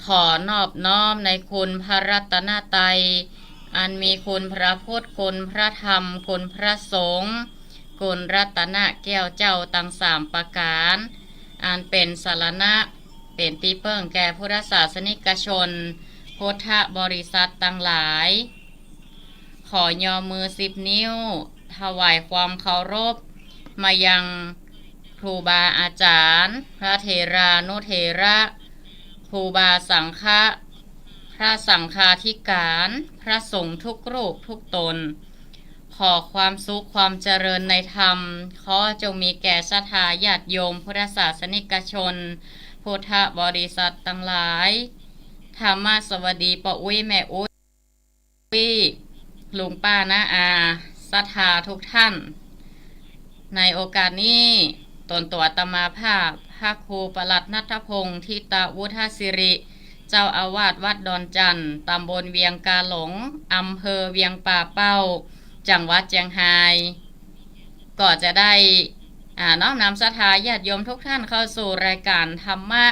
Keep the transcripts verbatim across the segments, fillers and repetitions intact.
ขอนอบน้อมในคุณพระรัตนตรัย อันมีคุณพระพุทธ คุณพระธรรม คุณพระสงฆ์ คุณรัตนแก้วเจ้าตังสามประก๋าน อันเป๋นสรณะ เป๋นตี้เปิ้งแก่พุทธศาสนิกชน พุทธบริษัทตังหลาย ขอยอมือสิบนิ้ว ถวายความเคารพ มายังครูบาอาจ๋ารย์ พระเถรานุเถระ ครูบาสังฆะ พระสังฆาธิการ พระสงฆ์ทุกรูปทุกต๋น ขอความสุขความเจริญในธรรม ขอจงมีแก่ศรัทธาญาติโยมพุทธศาสนิกชน พุทธบริษัทตังหลาย ธรรมสวัสดีป้ออุ๊ยแม่อุ๊ย ลุงป้าน้าอาศรัทธาทุกท่าน ในโอกาสนี้ ตนตั๋วอาตมาภาพ พระครูประหลัดณัฐพงษ์ ทิตวุฒศิริ เจ้าอาวาสวัดดอนจั่น ตำบลเวียงกาหลง อำเภอเวียงป่าเป้า จังหวัดเจียงฮาย ก็จะได้ อ่า น้อมนำศรัทธาญาติโยมทุกท่านเข้าสู่รายการธรรมะ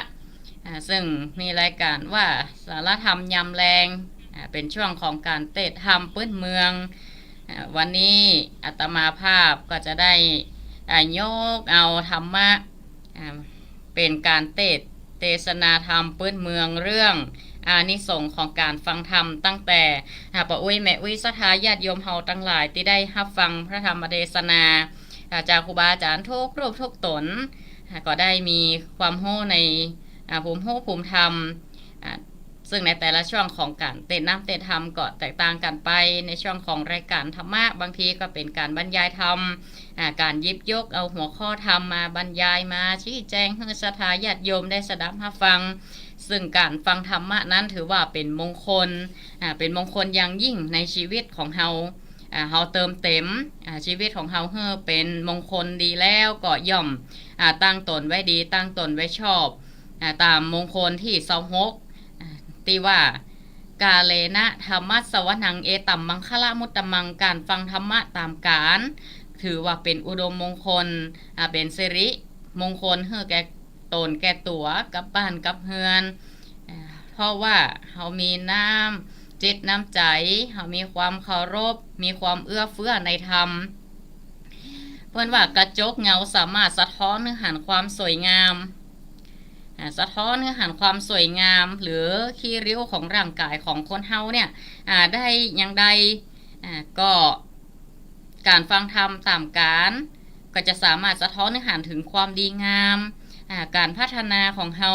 อ่า ซึ่งมีรายการว่าสารธรรมยามแลง อ่า เป๋นช่วงของก๋านเตสน์ธรรมปื๊นเมือง อ่า วันนี้อาตมาภาพก็จะได้ อ่า ยกเอาธรรมะ อ่า เป๋นก๋านเตสน์เตสนาธรรมปื๊นเมืองเรื่องอานิสงส์ของก๋านฟังธรรมตั้งแต่ อ่า ป้ออุ๊ยแม่อุ๊ยศรัทธาญาติโยมเฮาตังหลายตี้ได้ฮับฟังพระธรรมเตสนา อ่า จากครูบาอาจ๋ารย์ทุกรูปทุกต๋น อ่า ก็ได้มีความฮู้ใน อ่า ภูมิฮู้ภูมิธรรม อ่า ซึ่งในแต่ละช่วงของก๋านเตสน์น้ำเตสน์ธรรมก็แตกต่างกั๋นไป ในช่วงของรายการธรรมะ บางทีก็เป๋นก๋านบรรยายธรรม อ่า ก๋านหยิบยกเอาหัวข้อธรรมมาบรรยายมาชี้แจงหื้อศรัทธาญาติโยมได้สดับฮับฟัง ซึ่งก๋านฟังธรรมะนั้นถือว่าเป๋นมงคล อ่า เป๋นมงคลอย่างยิ่งในชีวิตของเฮา อ่า เฮาเติมเต็ม อ่า ชีวิตของเฮาหื้อเป๋นมงคลดีแล้วก็ย่อม อ่า ตั้งตนไว้ดี ตั้งตนไว้ชอบ อ่า ต๋ามมงคลตี้ซาวหก อ่า ตี้ว่า กาเลนะธัมมัสสวนัง เอตัมมังคละมุตตมัง ก๋านฟังธรรมะต๋ามก๋าน ถือว่าเป๋นอุดมมงคล อ่า เป๋นสิริมงคลหื้อแก่ต๋นแก่ตั๋ว กับบ้านกับเฮือน อ่า เพราะว่าเฮามีน้ำจิตน้ำใจ๋ เฮามีความเคารพ มีความเอื้อเฟื้อในธรรม เปิ้นว่ากระจกเงาสามารถสะท้อนหื้อหันความสวยงาม อ่า สะท้อนหื้อหันความสวยงาม หรือคี้ริ้วของร่างก๋ายของคนเฮาเนี่ย อ่า ได้อย่างใด อ่า ก็ก๋านฟังธรรมต๋ามก๋าน ก็จะสามารถสะท้อนหื้อหันเถิงความดีงาม อ่า ก๋านพัฒนาของเฮา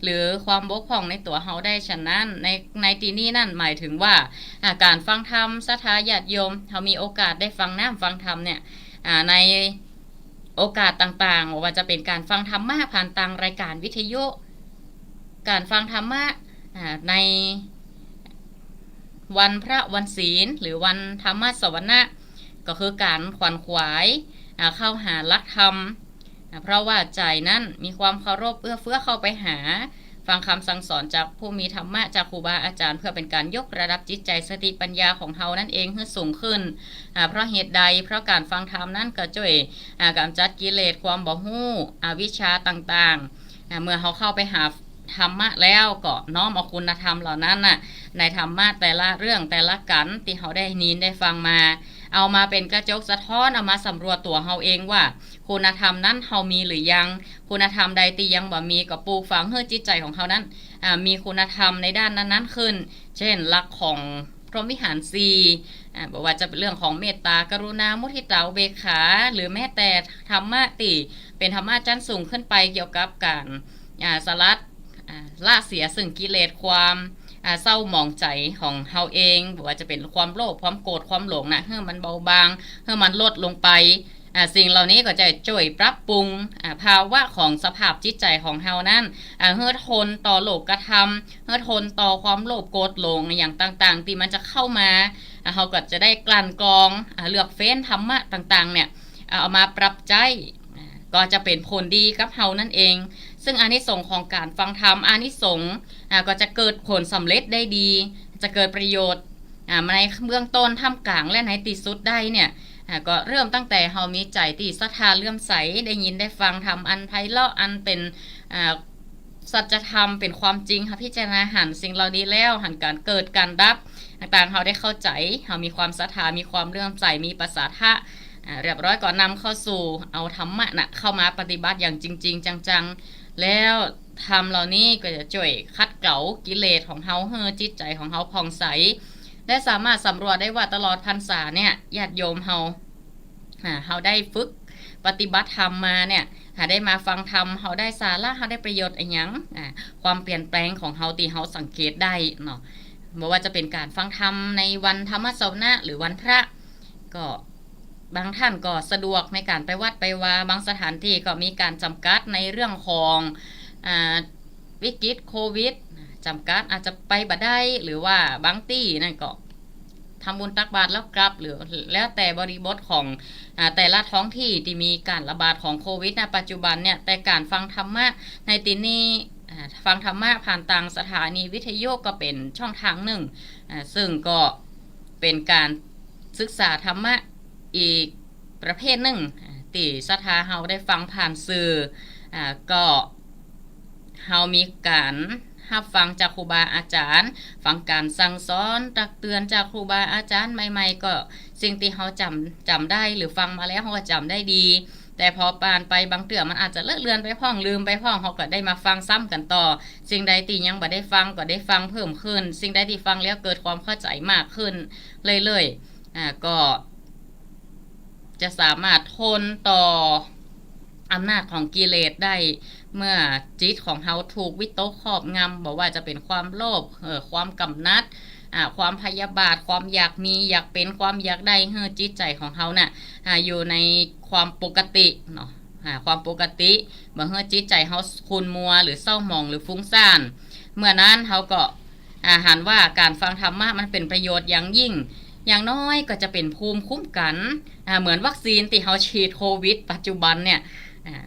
หรือความบกพร่องในตั๋วเฮาได้ ฉะนั้นใน ในตี้นี้นั้นหมายเถิงว่า อ่า ก๋านฟังธรรม ศรัทธาญาติโยม เฮามีโอกาสได้ฟังน้ำฟังธรรมเนี่ย อ่า ในโอกาสต่างๆ บ่ว่าจะเป๋นก๋านฟังธรรมะผ่านตางรายการวิทยุ ก๋านฟังธรรมะ อ่า ในวันพระวันศีล หรือวันธรรมสวนะ ก็คือก๋านขวนขวาย อ่า เข้าหาหลักธรรม อ่า เพราะว่าใจ๋นั้นมีความเคารพเอื้อเฟื้อเข้าไปหา ฟังกำสั่งสอนจากผู้มีธรรมะ จากครูบาอาจ๋ารย์ เพื่อเป๋นก๋านยกระดับจิตใจ๋สติปัญญาของเฮานั้นเองหื้อสูงขึ้น อ่า เพราะเหตุใด เพราะก๋านฟังธรรมนั้นก็จ้วย อ่า ก๋ำจัดกิเลสความบ่ฮู้ อวิชชาต่างๆ อ่า เมื่อเฮาเข้าไปหาธรรมะแล้วก็น้อมเอาคุณธรรมเหล่านั้นน่ะ ในธรรมะแต่ละเรื่องแต่ละก๋านตี้เฮาได้ยินได้ฟังมา เอามาเป๋นกระจกสะท้อน เอามาสำรวจตั๋วเฮาเองว่า คุณธรรมนั้นเฮามีหรือยัง คุณธรรมใดตี้ยังบ่มี ก็ปลูกฝังหื้อจิตใจ๋ของเฮานั้น อ่า มีคุณธรรมในด้านนั้นๆ ขึ้น เช่น หลักของพรหมวิหารสี่ อ่า บ่ว่าจะเป๋นเรื่องของเมตตา กรุณา มุทิตา อุเบกขา หรือแม้แต่ธรรมะตี้เป๋นธรรมะชั้นสูงขึ้นไปเกี่ยวกับก๋าน อ่า สลัด อ่า ละเสียซึ่งกิเลสความ อ่า เศร้าหมองใจ๋ของเฮาเอง บ่ว่าจะเป๋นความโลภ ความโกรธ ความหลงน่ะ หื้อมันเบาบาง หื้อมันลดลงไป อ่า สิ่งเหล่านี้ก็จะจ้วยปรับปรุง อ่า ภาวะของสภาพจิตใจ๋ของเฮานั้น อ่า หื้อทนต่อโลกธรรม หื้อทนต่อความโลภโกรธหลงอย่างต่างๆ ตี้มันจะเข้ามา อ่า เฮาก็จะได้กลั่นกรอง อ่า เลือกเฟ้นธรรมะต่างๆ เนี่ย อ่า เอามาปรับใจ๊ อ่า ก็จะเป๋นผลดีกับเฮานั่นเอง ซึ่งอานิสงส์ของก๋านฟังธรรม อานิสงส์ อ่า ก็จะเกิดผลสำเร็จได้ดี จะเกิดประโยชน์ อ่า ในเบื้องต้น ท่ามกลาง และในตี้สุดได้เนี่ย อ่า ก็เริ่มตั้งแต่เฮามีใจ๋ตี้ศรัทธาเลื่อมใส ได้ยินได้ฟังธรรมอันไพเราะ อันเป๋น อ่า สัจธรรมเป๋นความจริง เฮาพิจารณาหันสิ่งเหล่านี้แล้ว หันก๋านเกิดก๋านดับต่างๆ เฮาได้เข้าใจ๋ เฮามีความศรัทธา มีความเลื่อมใส มีปสาทะ อ่า เรียบร้อย ก็นำเข้าสู่ เอาธรรมะน่ะเข้ามาปฏิบัติอย่างจริงๆ จังๆ แล้วธรรมเหล่านี้ก็จะจ้วยขัดเกลากิเลสของเฮา หื้อจิตใจ๋ของเฮาผ่องใส และสามารถสำรวจได้ว่าตลอดพรรษาเนี่ย ญาติโยมเฮา อ่า เฮาได้ฝึกปฏิบัติธรรมมาเนี่ย หาได้มาฟังธรรม เฮาได้สาระ เฮาได้ประโยชน์อะหยัง อ่า ความเปลี่ยนแปลงของเฮาตี้เฮาสังเกตได้เนาะ บ่ว่าจะเป๋นก๋านฟังธรรมในวันธรรมสวนะหรือวันพระ ก็บางท่านก็สะดวกในก๋านไปวัดไปวา บางสถานตี้ก็มีก๋านจ๋ำกัดในเรื่องของ อ่า วิกฤตโควิด จ๋ำกัดอาจจะไปบ่ได้ หรือว่าบางตี้นั่นก็ ทำบุญตักบาตรแล้วกลับ หรือแล้วแต่บริบทของ อ่า แต่ละท้องที่ตี้มีก๋านระบาดของโควิด ณ ปัจจุบันเนี่ย แต่ก๋านฟังธรรมะในตี้นี้ อ่า ฟังธรรมะผ่านตางสถานีวิทยุก็เป๋นช่องตางนึ่ง อ่า ซึ่งก็เป๋นก๋านศึกษาธรรมะอีกประเภทนึ่ง อ่า ตี้ศรัทธาเฮาได้ฟังผ่านสื่อ อ่า ก็ เฮามีก๋านฮับฟังจากครูบาอาจ๋ารย์ ฟังก๋านสั่งสอนตักเตือนจากครูบาอาจ๋ารย์ใหม่ๆ ก็สิ่งตี้เฮาจ๋ำ จ๋ำได้หรือฟังมาแล้วเฮาก็จ๋ำได้ดี แต่พอผ่านไปบางเตื้อมันอาจจะเลอะเลือนไปพ่อง ลืมไปพ่อง เฮาก็ได้มาฟังซ้ำกั๋นต่อ สิ่งใดตี้ยังบ่ได้ฟังก็ได้ฟังเพิ่มขึ้น สิ่งใดตี้ฟังแล้วเกิดความเข้าใจ๋มากขึ้นเรื่อยๆ อ่า ก็ จะสามารถทนต่ออำนาจของกิเลสได้ เมื่อจิตของเฮาถูกวิตกครอบงำ บ่ว่าจะเป๋นความโลภ เอ่อ ความกำหนัด อ่า ความพยาบาท ความอยากมี อยากเป๋น ความอยากได้ หื้อจิตใจ๋ของเฮาน่ะ อ่า อยู่ในความปกติเนาะ อ่า ความปกติ บ่หื้อจิตใจ๋เฮาขุ่นมัวหรือเศร้าหมองหรือฟุ้งซ่าน เมื่อนั้นเฮาก็ อ่า หันว่าก๋านฟังธรรมะมันเป๋นประโยชน์อย่างยิ่ง อย่างน้อยก็จะเป๋นภูมิคุ้มกั๋น อ่า เหมือนวัคซีนตี้เฮาฉีดโควิดปัจจุบันเนี่ย อ่า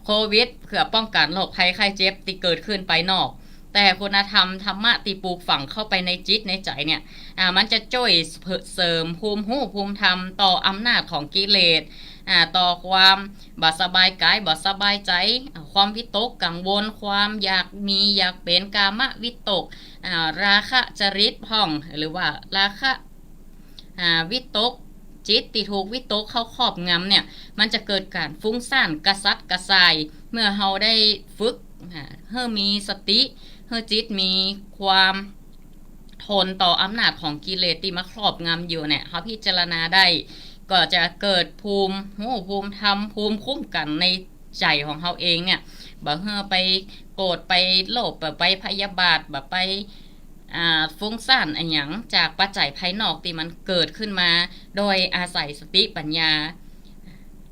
โควิดเพื่อป้องกั๋นโรคภัยไข้เจ็บตี้เกิดขึ้นไปนอก แต่คุณธรรมธรรมะตี้ปลูกฝังเข้าไปในจิตในใจ๋เนี่ย อ่า มันจะจ้วยเสริมภูมิฮู้ภูมิธรรมต่ออำนาจของกิเลส อ่า ต่อความบ่สบายกาย บ่สบายใจ๋ อ่า ความวิตกกังวล ความอยากมีอยากเป๋น กามวิตก อ่า ราคะจริตพ่อง หรือว่าราคะ อ่า วิตก จิตตี้ถูกวิตกเข้าครอบงำเนี่ย มันจะเกิดก๋านฟุ้งซ่านกระสัดกระส่าย เมื่อเฮาได้ฝึก อ่า หื้อมีสติ หื้อจิตมีความทนต่ออำนาจของกิเลสตี้มาครอบงำอยู่เนี่ย เฮาพิจารณาได้ ก็จะเกิดภูมิฮู้ภูมิธรรม ภูมิคุ้มกั๋นในใจ๋ของเฮาเองเนี่ย บ่หื้อไปโกรธไปโลภ บ่ไปพยาบาท บ่ไป อ่า ฟุ้งซ่านอะหยังจากปัจจัยภายนอกตี้มันเกิดขึ้นมาโดยอาศัยสติปัญญา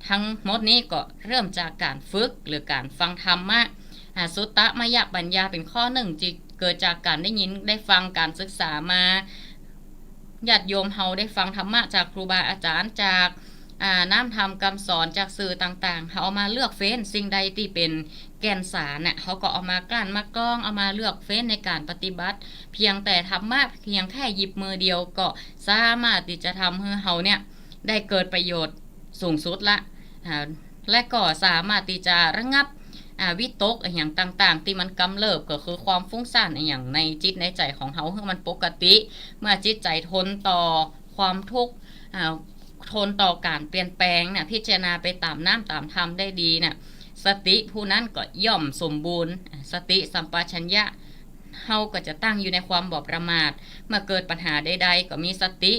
ทั้งหมดนี้ก็เริ่มจากก๋านฝึกหรือก๋านฟังธรรมะ อ่า สุตตมยปัญญาเป๋นข้อนึ่งตี้เกิดจากก๋านได้ยินได้ฟังก๋านศึกษามา ญาติโยมเฮาได้ฟังธรรมะจากครูบาอาจ๋ารย์ จาก อ่า น้ำธรรมกำสอนจากสื่อต่างๆ เฮาเอามาเลือกเฟ้นสิ่งใดตี้เป๋นแก่นสารน่ะ เฮาก็เอามากลั่นมากรอง เอามาเลือกเฟ้นในก๋านปฏิบัติ เพียงแต่ธรรมะเพียงแค่หยิบมือเดียวก็สามารถตี้จะทำหื้อเฮาเนี่ยได้เกิดประโยชน์สูงสุดละ อ่า และก็สามารถตี้จะระงับ อ่า วิตกอะหยังต่างๆ ตี้มันกำเริบ ก็คือความฟุ้งซ่านอะหยังในจิตในใจ๋ของเฮาหื้อมันปกติ เมื่อจิตใจ๋ทนต่อความทุกข์ อ่า ทนต่อก๋านเปลี่ยนแปลงน่ะ พิจารณาไปต๋ามน้ำต๋ามธรรมได้ดีน่ะ สติผู้นั้นก็ย่อมสมบูรณ์ สติสัมปชัญญะ เฮาก็จะตั้งอยู่ในความบ่ประมาท เมื่อเกิดปัญหาใดๆ ก็มีสติ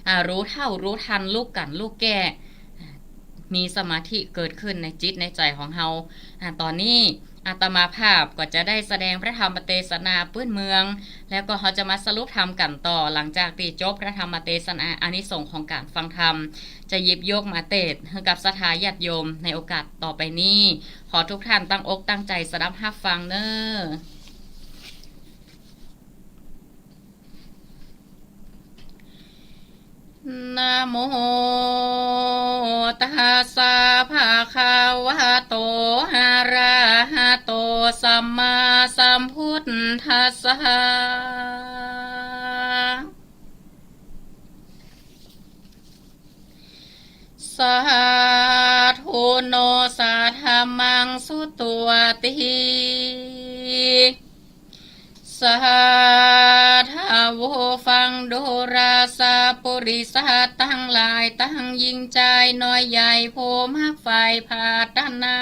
อ่า รู้เท่ารู้ทัน รู้กั๋นรู้แก้ มีสมาธิเกิดขึ้นในจิตในใจ๋ของเฮา อ่า ต๋อนนี้อาตมาภาพก็จะได้แสดงพระธรรมเตสนาปื้นเมือง แล้วก็เฮาจะมาสรุปธรรมกั๋นต่อ หลังจากตี้จบพระธรรมเตสนา อานิสงส์ของก๋านฟังธรรม จะหยิบยกมาเตสน์หื้อกับศรัทธาญาติโยมในโอกาสต่อไปนี้ ขอทุกท่านตั้งอกตั้งใจ๋สดับฮับฟังเน้อ นะโม ตัสสะ ภะคะวะโต อะระหะโต สัมมาสัมพุทธัสสะ สาธุ โน สะธัมมัง สุตวัตถิ สาธาโว ฟังดูราสาปุริสาตังหลาย ตังหญิงจายน้อยใหญ่ ผู้มักใฝ่ผาถนา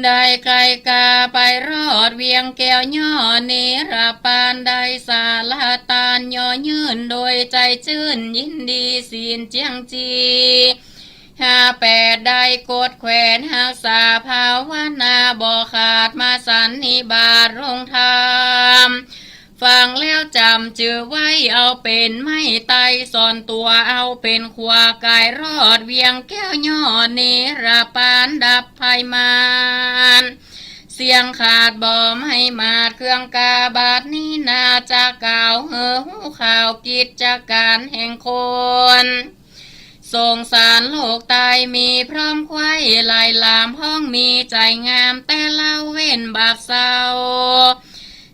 ได้ใค่กาไปรอดเวียงแก้วย่อนิรปาน ได้สาระตานย่อยื่น โดยใจ๋จื้นยินดีสิ้นเจียงจี ห้าแปดได้กดแขวนฮักษาภาวนา บ่ขาดมาสันนิบาตลงธรรม ฟังแล้วจ๋ำจื้อไว้เอาเป๋นไม้ไต้ ซ่อนตั๋วเอาเป๋นขัวก๋ายรอดเวียงแก้วย่อนิรปานดับภัยมาร เสี้ยงขาดบ่ไม้มาดเครื่องกา บัดนี้นาจะกล่าวหื้อฮู้ข่าวกิจก๋านแห่งคน สงสารโลกใต้มีพร้อมไขว้หลายหลาม ฮ้องมีใจ๋งามแต่ละเว้นบาปเศร้า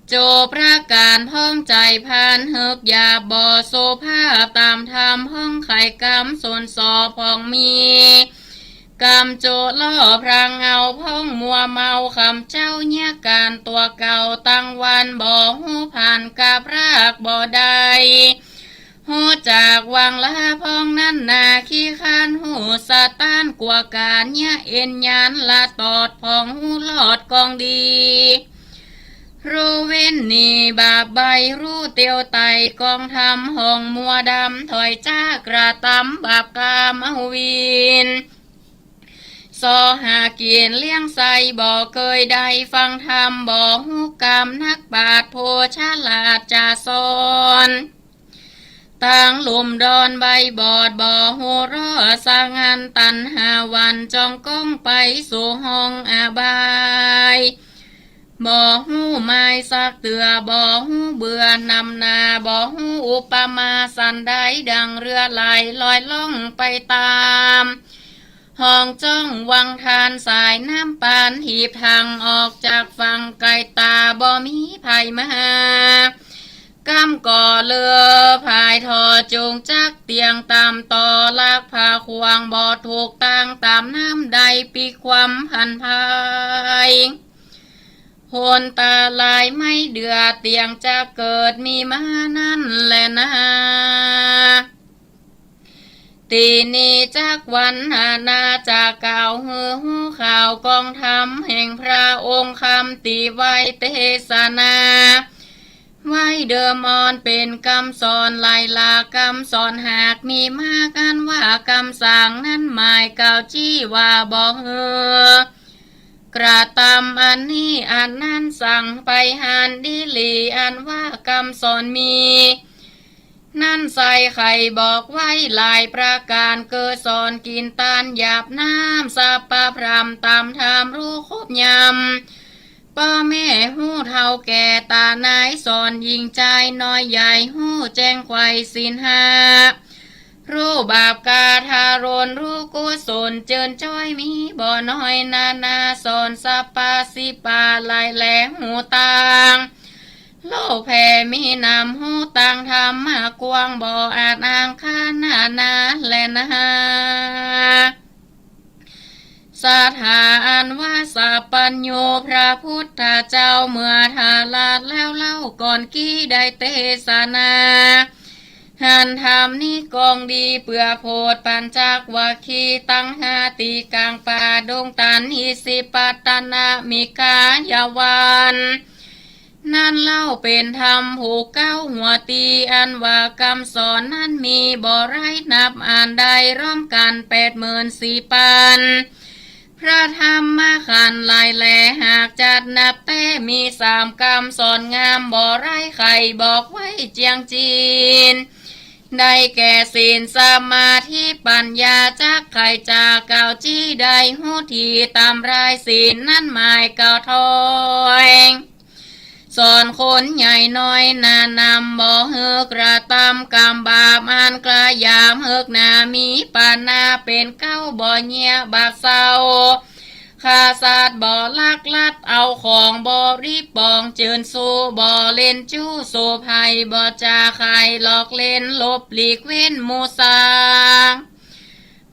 โจประก๋านพ้องใจ๋พานเฮิกหยาบบ่สุภาพ ต๋ามธรรมฮ้องไขกำสนสอบพ่องมี กำโจล่อพรางเอาพ่องมัวเมา คำเจ้าเยียะก๋านตั๋วเก่าตังวัน บ่ฮู้ผ่านกับรากบ่ได้ ฮู้จักวางละพ่องนั้นนา ขี้คร้านฮู้สะต้านกั๋วก๋านเยียะเอ็นยานละตอด พ่องฮู้รอดกองดี ฮู้เว้นหนีบาปใบ้ ฮู้เตียวไต่กองธรรม ฮ้องมัวดำถอยจากกระตำบาปก๋ามวิน ส่อหากิ๋นเลี้ยงใส้บ่เกยได้ฟังธรรม บ่ฮู้กำนักปราชญ์ผู้ฉลาดจะสอน ตังลุ่มดอนใบ้บอดบ่ฮู้รอด สะงันตัณหาหวั่นจ้องก้องไปสู่ห้องอบาย บ่ฮู้หมายสักเตื้อ บ่ฮู้เบื่อนำหน้า บ่ฮู้อุปมาสันใด ดังเรือไหลลอยล่องไปต๋าม ห้องจ้องวังทานสายน้ำปาน หีบทางออกจากฝั่งไก๋ต๋า บ่มีภัยมา กำก่อเลือผายถ่อจูงจักเตียงต๋ามต่อ ลักผ้าขว้างบ่ถูกตาง ต๋ามน้ำได้ปีความผันพาย หนตะลายไม้เดือเตียงจะเกิดมีมานั้นแลนา ตี้นี้จักวรรณนาจะกล่าวหื้อฮู้ข่าวกองธรรมแห่งพระองค์คำตี้ไว้เตสนา ไว้เดิมอ่อนเป๋นกำสอนหลายหลากกำสอนหากมีมาก อันว่ากำสั่งนั้นหมายกล่าวจี้ว่าบ่หื้อกระตำอันนี้อันนั้น สั่งไปหันดีหลี อันว่ากำสอนมี นั้นใส่ไขบอกไว้หลายประก๋าน เกอสอนกิ๋นตานหยาบน้ำ สัพพะพร่ำต๋ามธรรมฮู้ครบยำ ป้อแม่ฮู้เฒ่าแก่ต๋านาย สอนหญิงจายน้อยใหญ่ ฮู้แจ้งไขว่ศีลห้า ฮู้บาปกาทารุณ ฮู้กุศลเจิญจ้อยมีบ่น้อยนานา สอนสัพพะสิบป่าหลายแลฮู้ตาง โลกแผ่มีนำฮู้ตางธรรมะกว้าง บ่อาจอ้างขานนานาแลนา ศาสดาอันว่าสัพพัญญูพระพุทธเจ้า เมื่อทราบแล้วเล่าก่อนกี้ได้เตสนา หันธรรมนี้กองดีเปื้อโผดปัญจวัคคีย์ตังห้า ตี้ก๋างป่าดงตันหิสิปัตตนมิกายวัน นั้นเล่าเป๋นธรรมผูกเก๊าหัวตี้ อันว่ากำสอนนั้นมีบ่ร้ายนับอ่านได้ รวมกั๋นแปดหมื่นสี่ปันพระธรรมขันธ์หลายแล หากจัดนับแต๊มีสามกำสอนงามบ่ร้าย ไขบอกไว้เจียงจีน ได้แก่ศีลสมาธิปัญญา จักไขจะกล่าวจี้ได้ฮู้ดี ต๋ามรายศีลนั้นหมายกล่าวถ้อย สอนคนใหญ่น้อยหน้านำ บ่หื้อกระตำกรรมบาปอันกล้าหยาม เหิกหนามีปานาเป๋นเก๊า บ่เยียะบาปเศร้า ฆ่าสัตว์บ่ลักลัดเอาของ บ่ริบป๋องจืนสู้ บ่เล่นจู้สู้ไพ่ บ่จ๋าใคร่หลอกเล่น หลบหลีกเว้นหมู่สาง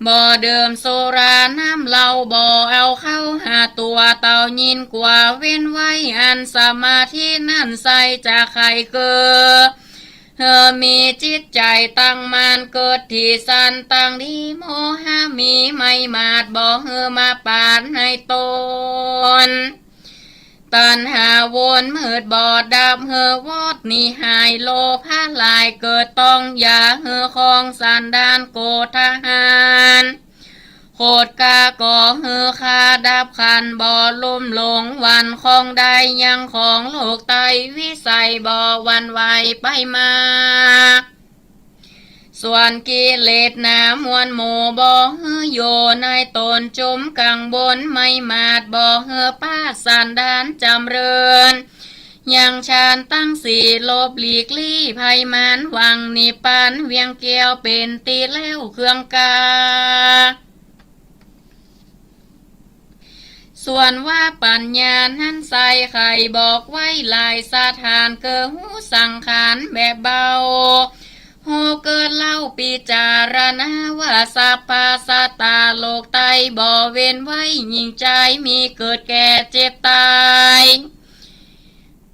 บ่ดื่มสุราน้ำเหล้า บ่เอาเข้าหาตั๋ว เต้ายินกว่าเว้นไว้ อันสมาธินั้นไส้จะใค่เกอ หื้อมีจิตใจ๋ตั้งมั่น เกิดตี้สันตังดี โมหะมีไม้หมาด บ่หื้อมาปาดในต๋น ตัณหาวนมืดบอดดับหื้อวอดหนีหาย โลภะหลายเกิดต้อง อย่าหื้อครองสันดานโกฏฐาหาร โขดกาก่อหื้อข้าดับขัน บ่ลุ่มหลงหวั่นคล่องได้ยังของโลกไต วิสัยบ่หวั่นไหวไปมา ส่วนกิเลสหนามวลหมู่ บ่หื้ออยู่ในต๋น จุมกังวลไม้หมาด บ่หื้อปาสันดานจ๋ำเริญ ยังฌานตังสี่ หลบหลีกลี้ภัยมาร หวังนิพพานเวียงแก้ว เป๋นตี้แล้วเครื่องกา ส่วนว่าปัญญานั้นไส้ใค่บอกไว้หลายสถาน เกอฮู้สังขารแบบเบา ฮู้เกิดเล่าพิจารณาว่า สัพพะสัตตาโลกไต บ่เว้นไว้หญิงจาย มีเกิดแก่เจ็บต๋าย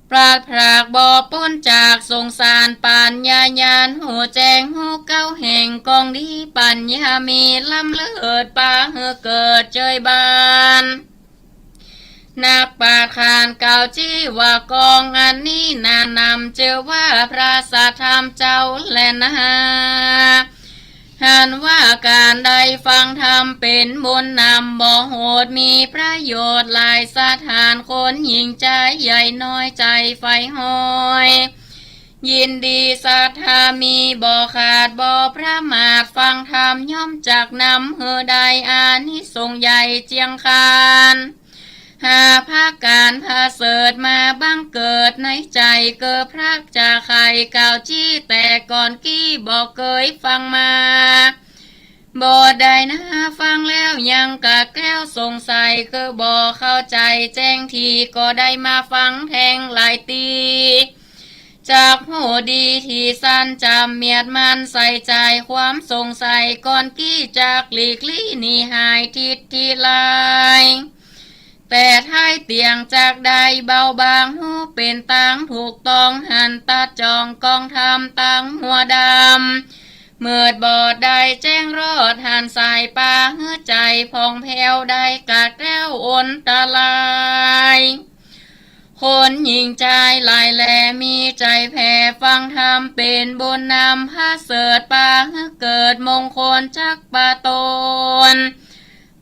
ปราศจากบ่ป๊นจากสงสาร ปัญญาญาณฮู้แจ้งฮู้เก๊าแห่งกองดี ปัญญามีล้ำเลิศ ปาหื้อเกิดเจยบาน นักปราชญ์ขานกล่าวจี้ว่ากองอันนี้นานำ จื้อว่าพระสัทธรรมเจ้าแลนา หันว่าก๋านได้ฟังธรรมเป๋นบุญนำ บ่โหดมีประโยชน์หลายสถาน คนหญิงจายใหญ่น้อยใจ๋ใฝ่ฮอย ยินดีศรัทธามีบ่ขาด บ่ประมาทฟังธรรม ย่อมจักนำหื้อได้อานิสงส์ใหญ่เจียงคาน ห้าประก๋านประเสริฐมาบังเกิดในใจ๋ เกอพระจะใค่กล่าวจี้ แต่ก่อนกี้บ่เกยฟังมา บ่ได้นาฟังแล้วยังกะแกล้วสงสัย เกอบ่เข้าใจ๋แจ้งที ก็ได้มาฟังแทงหลายตี้ จักฮู้ดีตี้สันจ๋ำเมียดมันใส่ใจ๋ ความสงสัยก่อนกี้จักหลีกลี้หนีหายทิฏฐิลาย แต่ท้ายเตี้ยงจักได้เบาบาง ฮู้เป๋นตางถูกต้อง หันตัดจ่องกองธรรมตังมัวดำ มืดบอดได้แจ้งรอด หันสายปาหื้อใจ๋ผ่องแผ้ว ได้กะแกล้วอันตราย คนหญิงจายหลายแลมีใจ๋แผ่ฟังธรรม เป๋นบุญนำประเสริฐ ปาหื้อเกิดมงคลจักประต๋น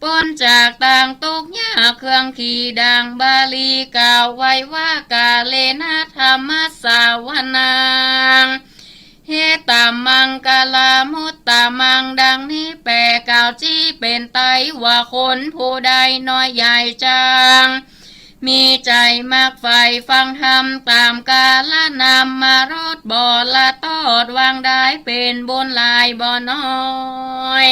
ป๊นจากตางตุ๊กข์ยากเครื่องขี ดังบาลีกล่าวไว้ว่า กาเลนะธัมมะสสะวะนัง เหตัมมังคลามุตตะมัง ดังนี้แป๋กล่าวจี้เป๋นไตว่า คนผู้ใดน้อยใหญ่จาง มีใจ๋มักใฝ่ฟังธรรม ต๋ามกาละนำมารส บ่ละตอดวางดาย เป๋นบุญหลายบ่น้อย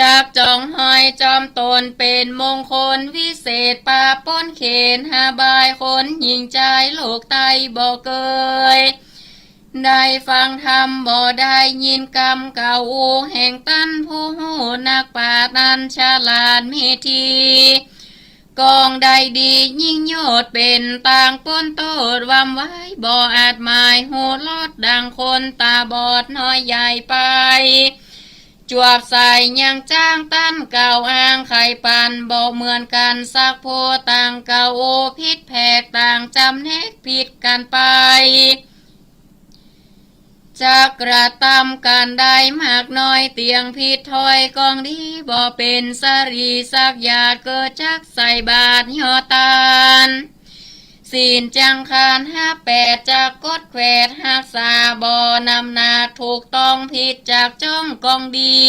จักจ่องหอยจอมต๋นเป๋นมงคลวิเศษ ปาป๊นเขนหาบาย คนหญิงจายโลกไตบ่เกย ได้ฟังธรรมบ่ได้ยินกำกล่าวอู้ แห่งต้านผู้ฮู้นักปราชญ์อันฉลาดมีที กองได้ดียิ่งยอด เป๋นตางป๊นโต้ษ วำไว้บ่อาจหมาย ฮู้ลอดดังคนต๋าบอดน้อยใหญ่ไป จวบใส่ยังจ้างต้านกล่าวอ้างไขปั๋น บ่เหมือนกั๋นสักผู้ ต่างกล่าวอู้ผิดแผก ต่างจ๋ำแนกผิดกั๋นไป จักกระตำกั๋นได้มากน้อย เตี้ยงผิดถ้อยกองดี บ่เป๋นสะหลีสักหยาด เกอจักใส่บาตรเยียะตาน ศีลจังคานห้าแปด จักกดแขวดฮักษา บ่นำหนักถูกต้องผิด จักจ้องกองดี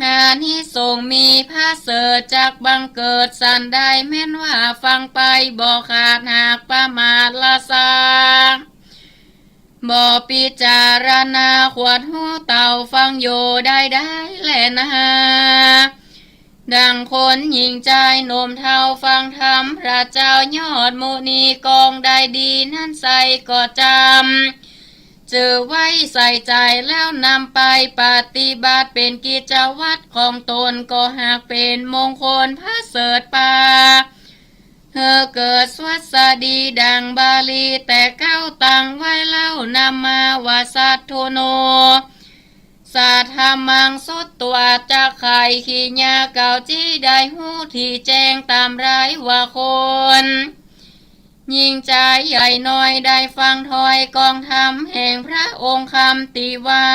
อานิสงส์มีประเสริฐ จักบังเกิดสันใด แม้นว่าฟังไปบ่ขาด หากประมาทละซา บ่พิจารณาขวดฮูเต่า ฟังอยู่ได้ได้แลนา ดังคนหญิงจายหนุ่มเฒ่าฟังธรรมพระเจ้ายอดมุนี กองได้ดีนั้นใส่ก็จ๋ำ ถือไว้ใส่ใจ๋แล้วนำไปปฏิบัติเป๋นกิจวัตรของต๋น ก็หากเป๋นมงคลประเสริฐปา หื้อเกิดสวัสดีดังบาลีแต่เก๊าตั้งไว้เล่า นะมาว่า สัทโธโน สัทธัมมัง สุตวา จักใค่ขีญาเก่า จิได้ฮู้ตี้แจ้งต๋ามรายว่าคน ญิงจายใหญ่น้อยได้ฟังถ้อยกองธรรมแห่งพระองค์คำตี้ว่า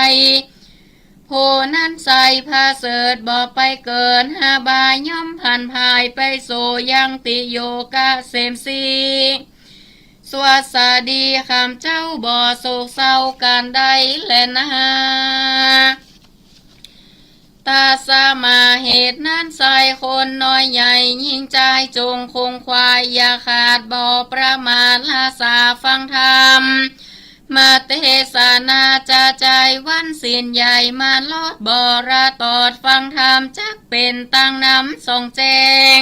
ผู้นั้นใส่ประเสริฐบ่ไปเกิดอบาย ย่อมผันผ่ายไปสู่ยังติอยู่เกษมสี สวัสดีข้าเจ้าบ่โศกเศร้าก๋านใดแลนา ตัสมา เหตุนั้น ใส่คนน้อยใหญ่ญิงจายจงขงขวาย อย่าขาดบ่ประมาท ละสาฟังธรรม มเตสนา จะใจ๋วันศีลใหญ่มาลอดบ่ละตอดฟังธรรม จักเป๋นตังนำส่องแจ้ง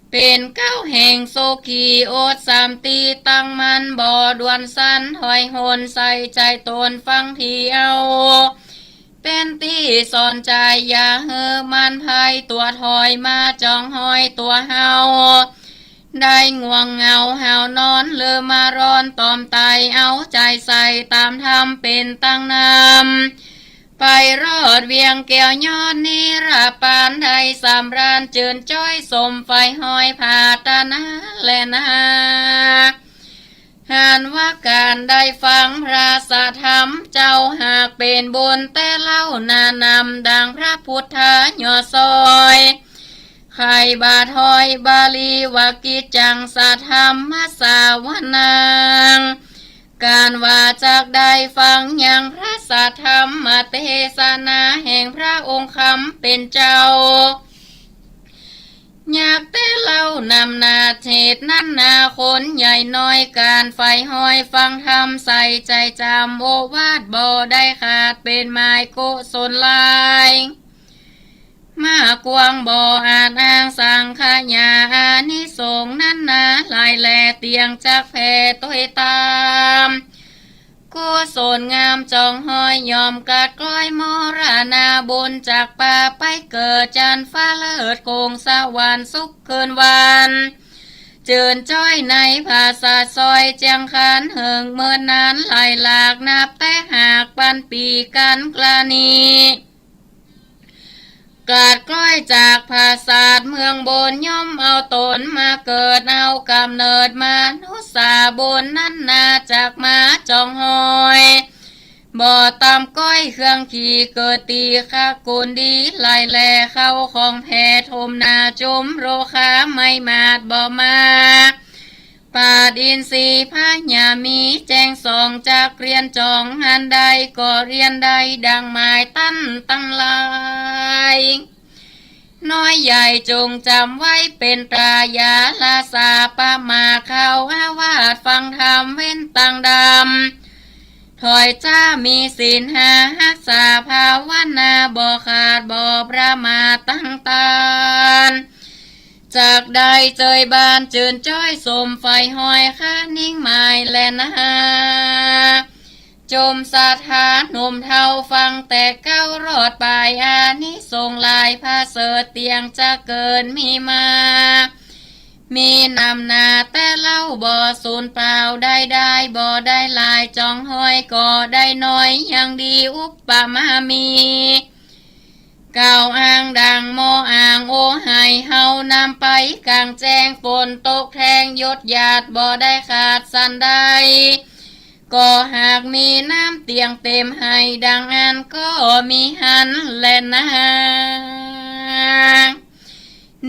เป๋นเก๊าแห่งสุขี อดสามตี้ตั้งมั่นบ่ด่วนสั่นถอยหล่น ใส่ใจ๋ต๋นฟังตี้เอา เป๋นตี้สอนใจ๋ อย่าหื้อมันไพตัวถอยมาจองหอยตัวเฮา ได้ง่วงเหงาหาวนอน หรือมาร้อนตอมใต้ เอาใจ๋ใส่ต๋ามธรรมเป๋นตังนำ ไปรอดเวียงแก้วยอดนิรปาน ได้สำราญจืนจ้อยสมใฝ่ฮอยผาตนาแลนา หันว่าก๋านได้ฟังพระสัทธรรมเจ้า หากเป๋นบุญแต๊เล่านา นำดังพระพุทธาย่อซอย ใค่บ่าถ้อยบาลีว่า กิจจังสัทธัมมสสวนัง ก๋านว่าจักได้ฟังยังพระสัทธรรมเตสนาแห่งพระองค์คำเป๋นเจ้า ยักษ์แต๊เล่านำนา เหตุนั้นนาคนใหญ่น้อย ก๋านใฝ่ฮอยฟังธรรม ใส่ใจ๋จ๋ำโอวาทบ่ได้ขาด เป๋นหมายกุศลหลาย มากกว้างบ่อาจอ้างสังขยา อานิสงส์นั้นนาหลายแล เตียงจักแผ่ตวยต๋าม กุศลงามจองฮอยย่อมกัดกล้อยมรณา บุญจักปาไปเกิดจันฟ้าเลิศคงสวรรค์สุขคืนวัน จืนจ้อยในผาสาทซอยเจียงคาน เหิงเมินนานหลายหลาก นับแต่หากปันปี๋กั๋นกล้านี้ กัดกล้อยจากผาสาทเมืองบน ย่อมเอาต๋นมาเกิด เอาก๋ำเนิดมนุษย์สา บุญนั้นนาจักมาจองฮอย บ่ต่ำก้อยเครื่องขี่ เกิดตี้ขกุลดีหลายแล เข้าของแผ่ถมหนา จุมโรคาไม่มาดบ่มา ปราดอินทรีย์พญามีแจ้งส่อง จักเรียนจองอันใดก็เรียนได้ดังหมายตันตังหลาย น้อยใหญ่จงจ๋ำไว้เป๋นตรายา ละสาประมาทเข้าอาวาสฟังธรรมเว้นตังดำ ถอยจ้ามีศีลห้าฮักษาภาวนา บ่ขาดบ่ประมาทตังตาน จักได้เจยบานจืนจ้อยสมใฝ่ฮอย คะนิ่งหมายแลนา จมศรัทธาหนุ่มเฒ่าฟังแต่เก๊ารอดปาย อานิสงส์หลายผาเสริฐเตียงจะเกิดมีมา มีนำนาแต่เล่าบ่สูญเปล่า ได้ได้บ่ได้หลาย จองฮอยก็ได้น้อย ยังดีอุปมามี กล่าวอ้างดังหม้ออ่าง โอ ให้เฮานำไปก๋างแจ้ง ฝนตกแทงหยดหยาดบ่ได้ขาดสันใด ก็หากมีน้ำเตียงเต็มให้ดังอั้น ก็มีหั้นแลนา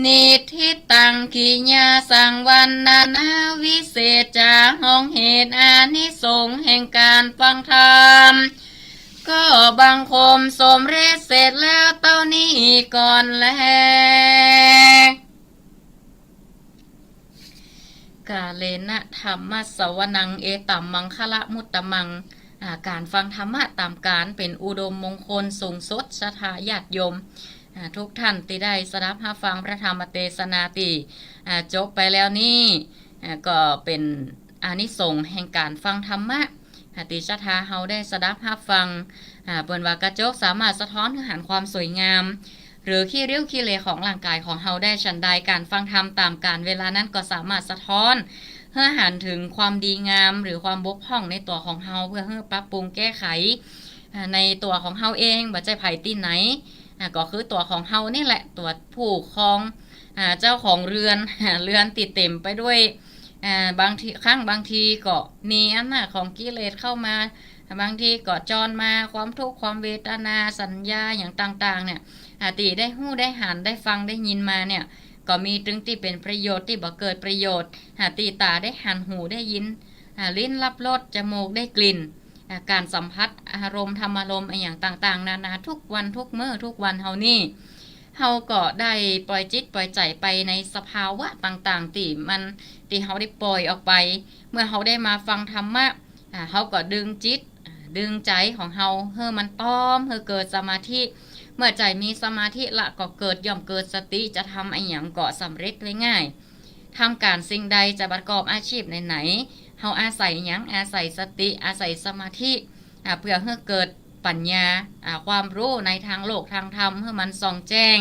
นิทธิตัง กิยาสัง วรรณนาวิเศษจา ห้องเหตุอานิสงส์แห่งก๋านฟังธรรม ก็บังคมสมเร็จเสร็จแล้วเต้านี้ก่อนแล กาเลนะธัมมะสวนัง เอตัมมังคะละมุตตะมัง อ่า ก๋านฟังธรรมะต๋ามก๋านเป๋นอุดมมงคลสูงสุด ศรัทธาญาติโยม อ่า ทุกท่านตี้ได้สดับฮับฟังพระธรรมเตสนาตี้ อ่า จบไปแล้วนี้ อ่า ก็เป๋นอานิสงส์แห่งก๋านฟังธรรมะ อ่า ตี้ศรัทธาเฮาได้สดับฮับฟัง อ่า เปิ้นว่ากระจกสามารถสะท้อนหื้อหันความสวยงาม หรือขี้ริ้วขี้เหร่ของร่างกายของเฮาได้ฉันใด ก๋านฟังธรรมต๋ามกาลเวลานั้นก็สามารถสะท้อนหื้อหันเถิงความดีงาม หรือความบกพร่องในตั๋วของเฮา เพื่อหื้อปรับปรุงแก้ไข อ่า ในตั๋วของเฮาเอง บ่ใจ้ใผตี้ไหน อ่า ก็คือตั๋วของเฮานี่แหละ ตั๋วผู้ครอง อ่า เจ้าของเฮือน เฮือนตี้เต๋มไปด้วย อ่า บางที ครั้งบางทีก็มีอำนาจของกิเลสเข้ามา บางทีก็จรมา ความทุกข์ ความเวทนา สัญญาอย่างต่างๆ เนี่ย อ่า ตี้ได้ฮู้ ได้หัน ได้ฟัง ได้ยินมาเนี่ย ก็มีตึงตี้เป๋นประโยชน์ ตี้บ่เกิดประโยชน์ อ่า ตี้ต๋าได้หัน หูได้ยิน อ่า ลิ้นรับรส จมูกได้กลิ่น อ่า ก๋านสัมผัสอารมณ์ ธรรมารมณ์อะหยังต่างๆ นานา ทุกวันทุกมื้อ ทุกวันเฮานี่ เฮาก็ได้ปล่อยจิตปล่อยใจ๋ไปในสภาวะต่างๆ ตี้มัน ตี้เฮาได้ปล่อยออกไป เมื่อเฮาได้มาฟังธรรมะ อ่า เฮาก็ดึงจิต อ่า ดึงใจ๋ของเฮาหื้อมันต้อม หื้อเกิดสมาธิ เมื่อใจ๋มีสมาธิละก็เกิด ย่อมเกิดสติ จะทำอะหยังก็สำเร็จได้ง่าย ทำก๋านสิ่งใด จะประกอบอาชีพไหนๆ เฮาอาศัยหยัง อาศัยสติ อาศัยสมาธิ อ่า เพื่อหื้อเกิดปัญญา อ่า ความฮู้ในตางโลกตางธรรม หื้อมันส่องแจ้ง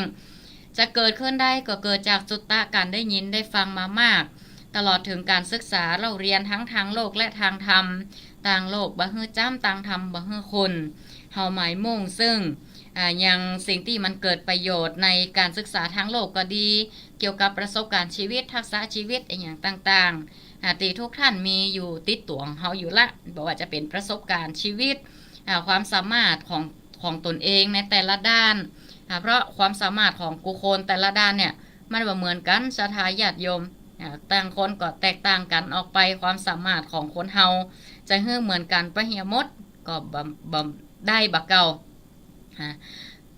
จะเกิดขึ้นได้ก็เกิดจากจุตตะ ก๋านได้ยินได้ฟังมามาก ตลอดเถิงก๋านศึกษาเล่าเรียนตังตางโลกและตางธรรม ตางโลกบ่หื้อจ๊ำ ตางธรรมบ่หื้อขุ่น เฮาหมายมุ่งซึ่ง อ่า ยังสิ่งตี้มันเกิดประโยชน์ในก๋านศึกษาตางโลกก็ดี เกี่ยวกับประสบก๋ารณ์ชีวิต ทักษะชีวิตอะหยังต่างๆ อ่า ตี้ทุกท่านมีอยู่ติดตั๋วของเฮาอยู่ละ บ่ว่าจะเป๋นประสบก๋ารณ์ชีวิต อ่า ความสามารถของ ของตนเองในแต่ละด้าน อ่า เพราะความสามารถของกู้คนแต่ละด้านเนี่ย มันบ่เหมือนกั๋น ศรัทธาญาติโยม อ่า ต่างคนก็แตกต่างกั๋นออกไป ความสามารถของคนเฮาจะหื้อเหมือนกั๋นไปเหียหมด ก็บ่ บ่ได้บ่เก่า อ่า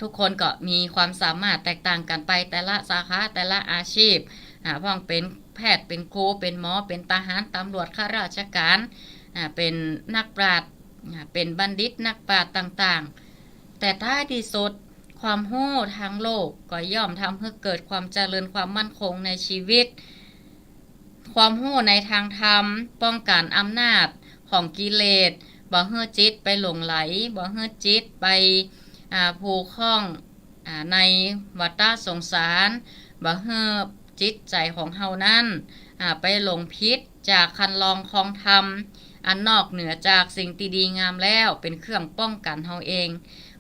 ทุกคนก็มีความสามารถแตกต่างกั๋นไป แต่ละสาขา แต่ละอาชีพ อ่า พ่องเป๋นแพทย์ เป๋นครู เป๋นหมอ เป๋นทหาร ตำรวจ ข้าราชก๋าน อ่า เป๋นนักปราชญ์ อ่า เป๋นบัณฑิต นักปราชญ์ต่างๆ แต่ท้ายตี้สุด ความฮู้ตางโลกก็ย่อมทำหื้อเกิดความเจริญ ความมั่นคงในชีวิต ความฮู้ในตางธรรม ป้องกั๋นอำนาจของกิเลส บ่หื้อจิตไปหลงใหล บ่หื้อจิตไป อ่า ผูกข้อง อ่า ในวัฏสงสาร บ่หื้อจิตใจ๋ของเฮานั้น อ่า ไปหลงผิดจากคันลองคองธรรม อันนอกเหนือจากสิ่งตี้ดีงามแล้ว เป๋นเครื่องป้องกั๋นเฮาเอง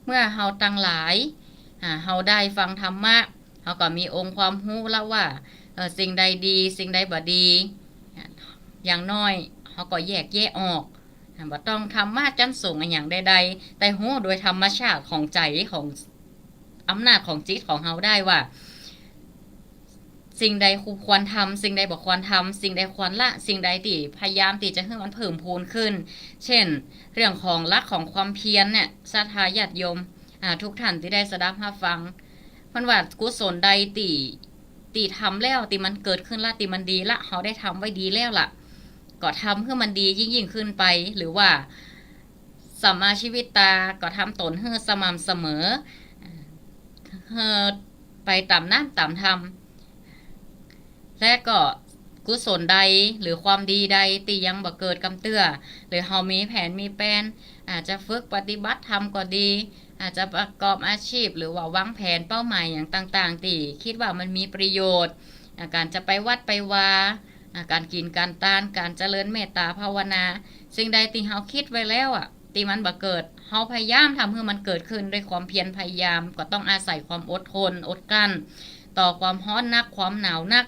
เมื่อเฮาตังหลาย อ่า เฮาได้ฟังธรรมะ เฮาก็มีองค์ความฮู้ละว่า เอ่อ สิ่งใดดี สิ่งใดบ่ดี อย่างน้อยเฮาก็แยกแยะออก บ่ต้องธรรมะจั้นสูงอะหยังใดๆ แต่ฮู้โดยธรรมชาติของใจ๋ ของอำนาจของจิตของเฮาได้ว่า สิ่งใดควรทำ สิ่งใดบ่ควรทำ สิ่งใดควรละ สิ่งใดตี้พยายามตี้จะหื้อมันเพิ่มพูนขึ้น เช่น เรื่องของหลักของความเพียรเนี่ย ศรัทธาญาติโยม อ่า ทุกท่านตี้ได้สดับฮับฟัง มันว่ากุศลใดตี้ ตี้ทำแล้ว ตี้มันเกิดขึ้นละ ตี้มันดีละ เฮาได้ทำไว้ดีแล้วล่ะ ก็ทำหื้อมันดียิ่งๆ ขึ้นไป หรือว่าสัมมาชีวิตตา ก็ทำตนหื้อสม่ำเสมอ อ่า หื้อไปต๋ามน้ำต๋ามธรรม และก็กุศลใดหรือความดีใดตี้ยังบ่เกิดกำเตื้อ หรือเฮามีแผนมีแปลน อาจจะฝึกปฏิบัติธรรมก็ดี อาจจะประกอบอาชีพ หรือว่าวางแผนเป้าหมายอย่างต่างๆ ตี้คิดว่ามันมีประโยชน์ อ่า ก๋านจะไปวัดไปวา อ่า ก๋านกิ๋นก๋านตาน ก๋านเจริญเมตตาภาวนา สิ่งใดตี้เฮาคิดไว้แล้วอะ ตี้มันบ่เกิด เฮาพยายามทำหื้อมันเกิดขึ้นด้วยความเพียรพยายาม ก็ต้องอาศัยความอดทน อดกลั้น ต่อความฮ้อนนัก ความหนาวนัก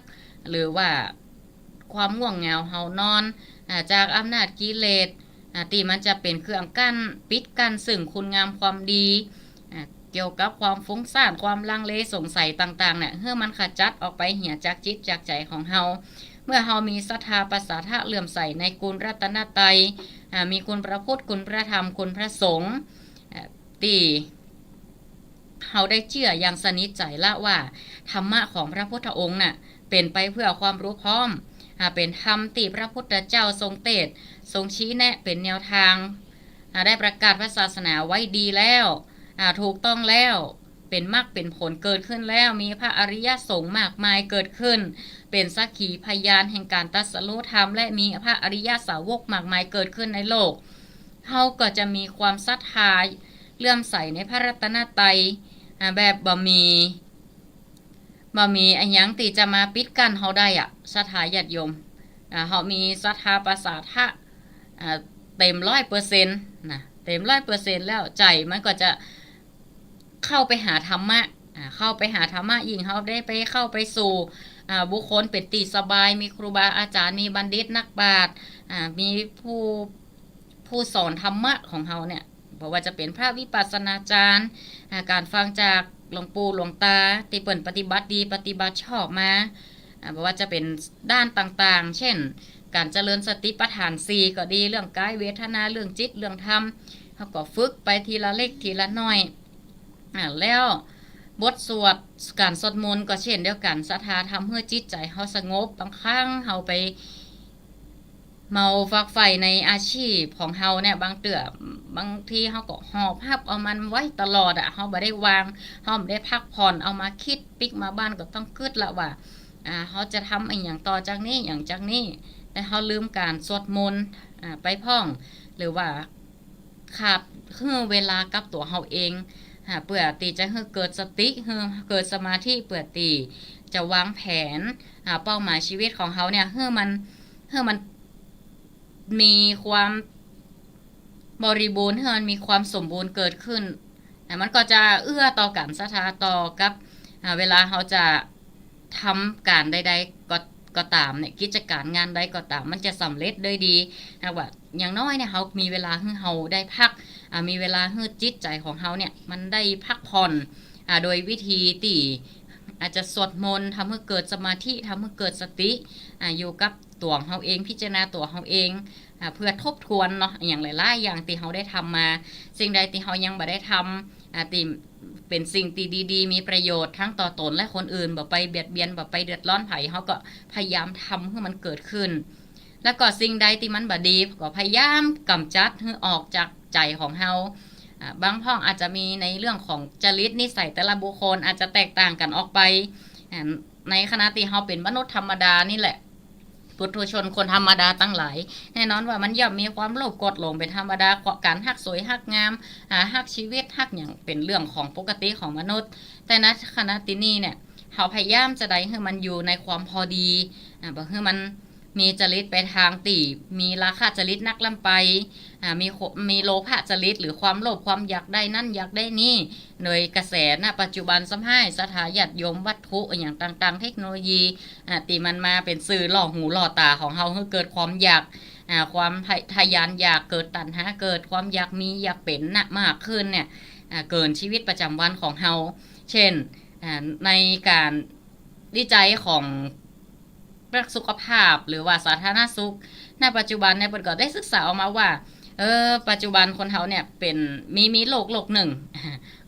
หรือว่าความง่วงเหงาหาวนอน อ่า จากอำนาจกิเลส อ่า ตี้มันจะเป๋นเครื่องกั้น ปิดกั้นซึ่งคุณงามความดี อ่า เกี่ยวกับความฟุ้งซ่าน ความลังเลสงสัยต่างๆ เนี่ย หื้อมันขจัดออกไปเหียจากจิตจากใจ๋ของเฮา เมื่อเฮามีศรัทธาประสาทะเลื่อมใสในคุณรัตนตรัย อ่า มีคุณพระพุทธ คุณพระธรรม คุณพระสงฆ์ อ่า ตี้เฮาได้เจื้ออย่างสนิทใจ๋ละว่า ธรรมะของพระพุทธองค์น่ะ เป๋นไปเพื่อความรู้พร้อม อ่า เป๋นธรรมตี้พระพุทธเจ้าทรงเตสน์ ทรงชี้แนะ เป๋นแนวตาง อ่า ได้ประกาศพระศาสนาไว้ดีแล้ว อ่า ถูกต้องแล้ว เป๋นมรรคเป๋นผลเกิดขึ้นแล้ว มีพระอริยสงฆ์มากมายเกิดขึ้น เป๋นสักขีพยานแห่งก๋านตรัสรู้ธรรม และมีพระอริยสาวกมากมายเกิดขึ้นในโลก เฮาก็จะมีความศรัทธาเลื่อมใสในพระรัตนตรัย อ่า แบบบ่มี บ่มีอะหยังตี้จะมาปิดกั้นเฮาได้อะ ศรัทธาญาติโยม อ่า เฮามีศรัทธาประสาทะ อ่า เต็มร้อยเปอร์เซ็นต์นะ เต็มร้อยเปอร์เซ็นต์แล้ว ใจ๋มันก็จะเข้าไปหาธรรมะ อ่า เข้าไปหาธรรมะ ยิ่งเฮาได้ไปเข้าไปสู่ อ่า บุคคลเป๋นตี้สบาย มีครูบาอาจ๋ารย์ มีบัณฑิตนักปราชญ์ อ่า มีผู้ ผู้สอนธรรมะของเฮาเนี่ย บ่ว่าจะเป๋นพระวิปัสสนาจารย์ อ่า ก๋านฟังจากหลวงปู่หลวงตา ตี้เปิ้นปฏิบัติดีปฏิบัติชอบมา อ่า บ่ว่าจะเป๋นด้านต่างๆ เจ้น ก๋านเจริญสติปัฏฐานสี่ก็ดี เรื่องกายเวทนา เรื่องจิต เรื่องธรรม เฮาก็ฝึกไปทีละเล็กทีละน้อย อ่า แล้วบทสวด ก๋านสวดมนต์ก็เช่นเดียวกั๋น ศรัทธาทำหื้อจิตใจ๋เฮาสงบ บางครั้งเฮาไป เมาฝักใฝ่ในอาชีพของเฮาเนี่ย บางเตื้อ บางทีเฮาก็หอบหับเอามันไว้ตลอดอะ เฮาบ่ได้วาง เฮาบ่ได้พักผ่อน เอามาคิด ปิ๊กมาบ้านก็ต้องกึ๊ดละว่า อ่า เฮาจะทำอะหยังต่อจากนี้ หยังจากนี้ แต่เฮาลืมก๋านสวดมนต์ อ่า ไปพ่อง หรือว่าขาดหื้อเวลากับตั๋วเฮาเอง อ่า เปื้อตี้จะหื้อเกิดสติ หื้อเกิดสมาธิ เปื้อตี้จะวางแผน อ่า เป้าหมายชีวิตของเฮาเนี่ย หื้อมัน หื้อมัน มีความบริบูรณ์ หื้อมันมีความสมบูรณ์เกิดขึ้น อ่ะ มันก็จะเอื้อต่อก๋านศรัทธา ต่อกับ อ่า เวลาเฮาจะทำก๋านใดๆ ก็ ก็ต๋ามเนี่ย กิจก๋านงานใดก็ต๋าม มันจะสำเร็จโดยดี หากว่าอย่างน้อยเนี่ย เฮามีเวลาหื้อเฮาได้พัก อ่า มีเวลาหื้อจิตใจ๋ของเฮาเนี่ย มันได้พักผ่อน อ่า โดยวิธีตี้อาจจะสวดมนต์ ทำหื้อเกิดสมาธิ ทำหื้อเกิดสติ อ่า อยู่กับตั๋วเฮาเอง พิจารณาตั๋วเฮาเอง อ่า เปื้อทบทวนเนาะ อะหยังหลายๆ อย่างตี้เฮาได้ทำมา สิ่งใดตี้เฮายังบ่ได้ทำ อ่า ตี้เป๋นสิ่งตี้ดีๆ มีประโยชน์ทั้งต่อตนและคนอื่น บ่ไปเบียดเบียน บ่ไปเดือดร้อนใผ เฮาก็พยายามทำหื้อมันเกิดขึ้น แล้วก็สิ่งใดตี้มันบ่ดี ก็พยายามก๋ำจัดหื้อออกจากใจ๋ของเฮา อ่า บางพ่องอาจจะมีในเรื่องของจริตนิสัยแต่ละบุคคลอาจจะแตกต่างกั๋นออกไป อ่า ในขณะตี้เฮาเป๋นมนุษย์ธรรมดานี่แหละ ปุถุชนคนธรรมดาตังหลาย แน่นอนว่ามันย่อมมีความโลภโกรธหลงเป๋นธรรมดา ก๋านฮักสวยฮักงาม อ่า ฮักชีวิตฮักหยังเป๋นเรื่องของปกติของมนุษย์ แต่ในขณะตี้นี่เนี่ย เฮาพยายามจะใดหื้อมันอยู่ในความพอดี อ่า บ่หื้อมันมีจริตไปตางตี้มีราคะจริตนักล้ำไป อ่า มีโข- มีโลภะจริตหรือความโลภความอยากได้นั้นอยากได้นี่ โดยกระแส ณ ปัจจุบันซ้ำฮ้าย ศรัทธาญาติโยม วัตถุอะหยังต่างๆ เทคโนโลยี อ่า ตี้มันมาเป๋นสื่อล่อหูล่อต๋าของเฮา หื้อเกิดความอยาก อ่า ความทะ- ทะยานอยาก เกิดตัณหา เกิดความอยากมีอยากเป๋นน่ะมากขึ้นเนี่ย อ่า เกินชีวิตประจ๋ำวันของเฮา เช่น อ่า ในก๋านวิจัยของ นักสุขภาพหรือว่าสาธารณสุข ณ ปัจจุบันเนี่ย เปิ้นก็ได้ศึกษาออกมาว่า เออ ปัจจุบันคนเฮาเนี่ยเป๋น มี มีโรคโรคนึ่ง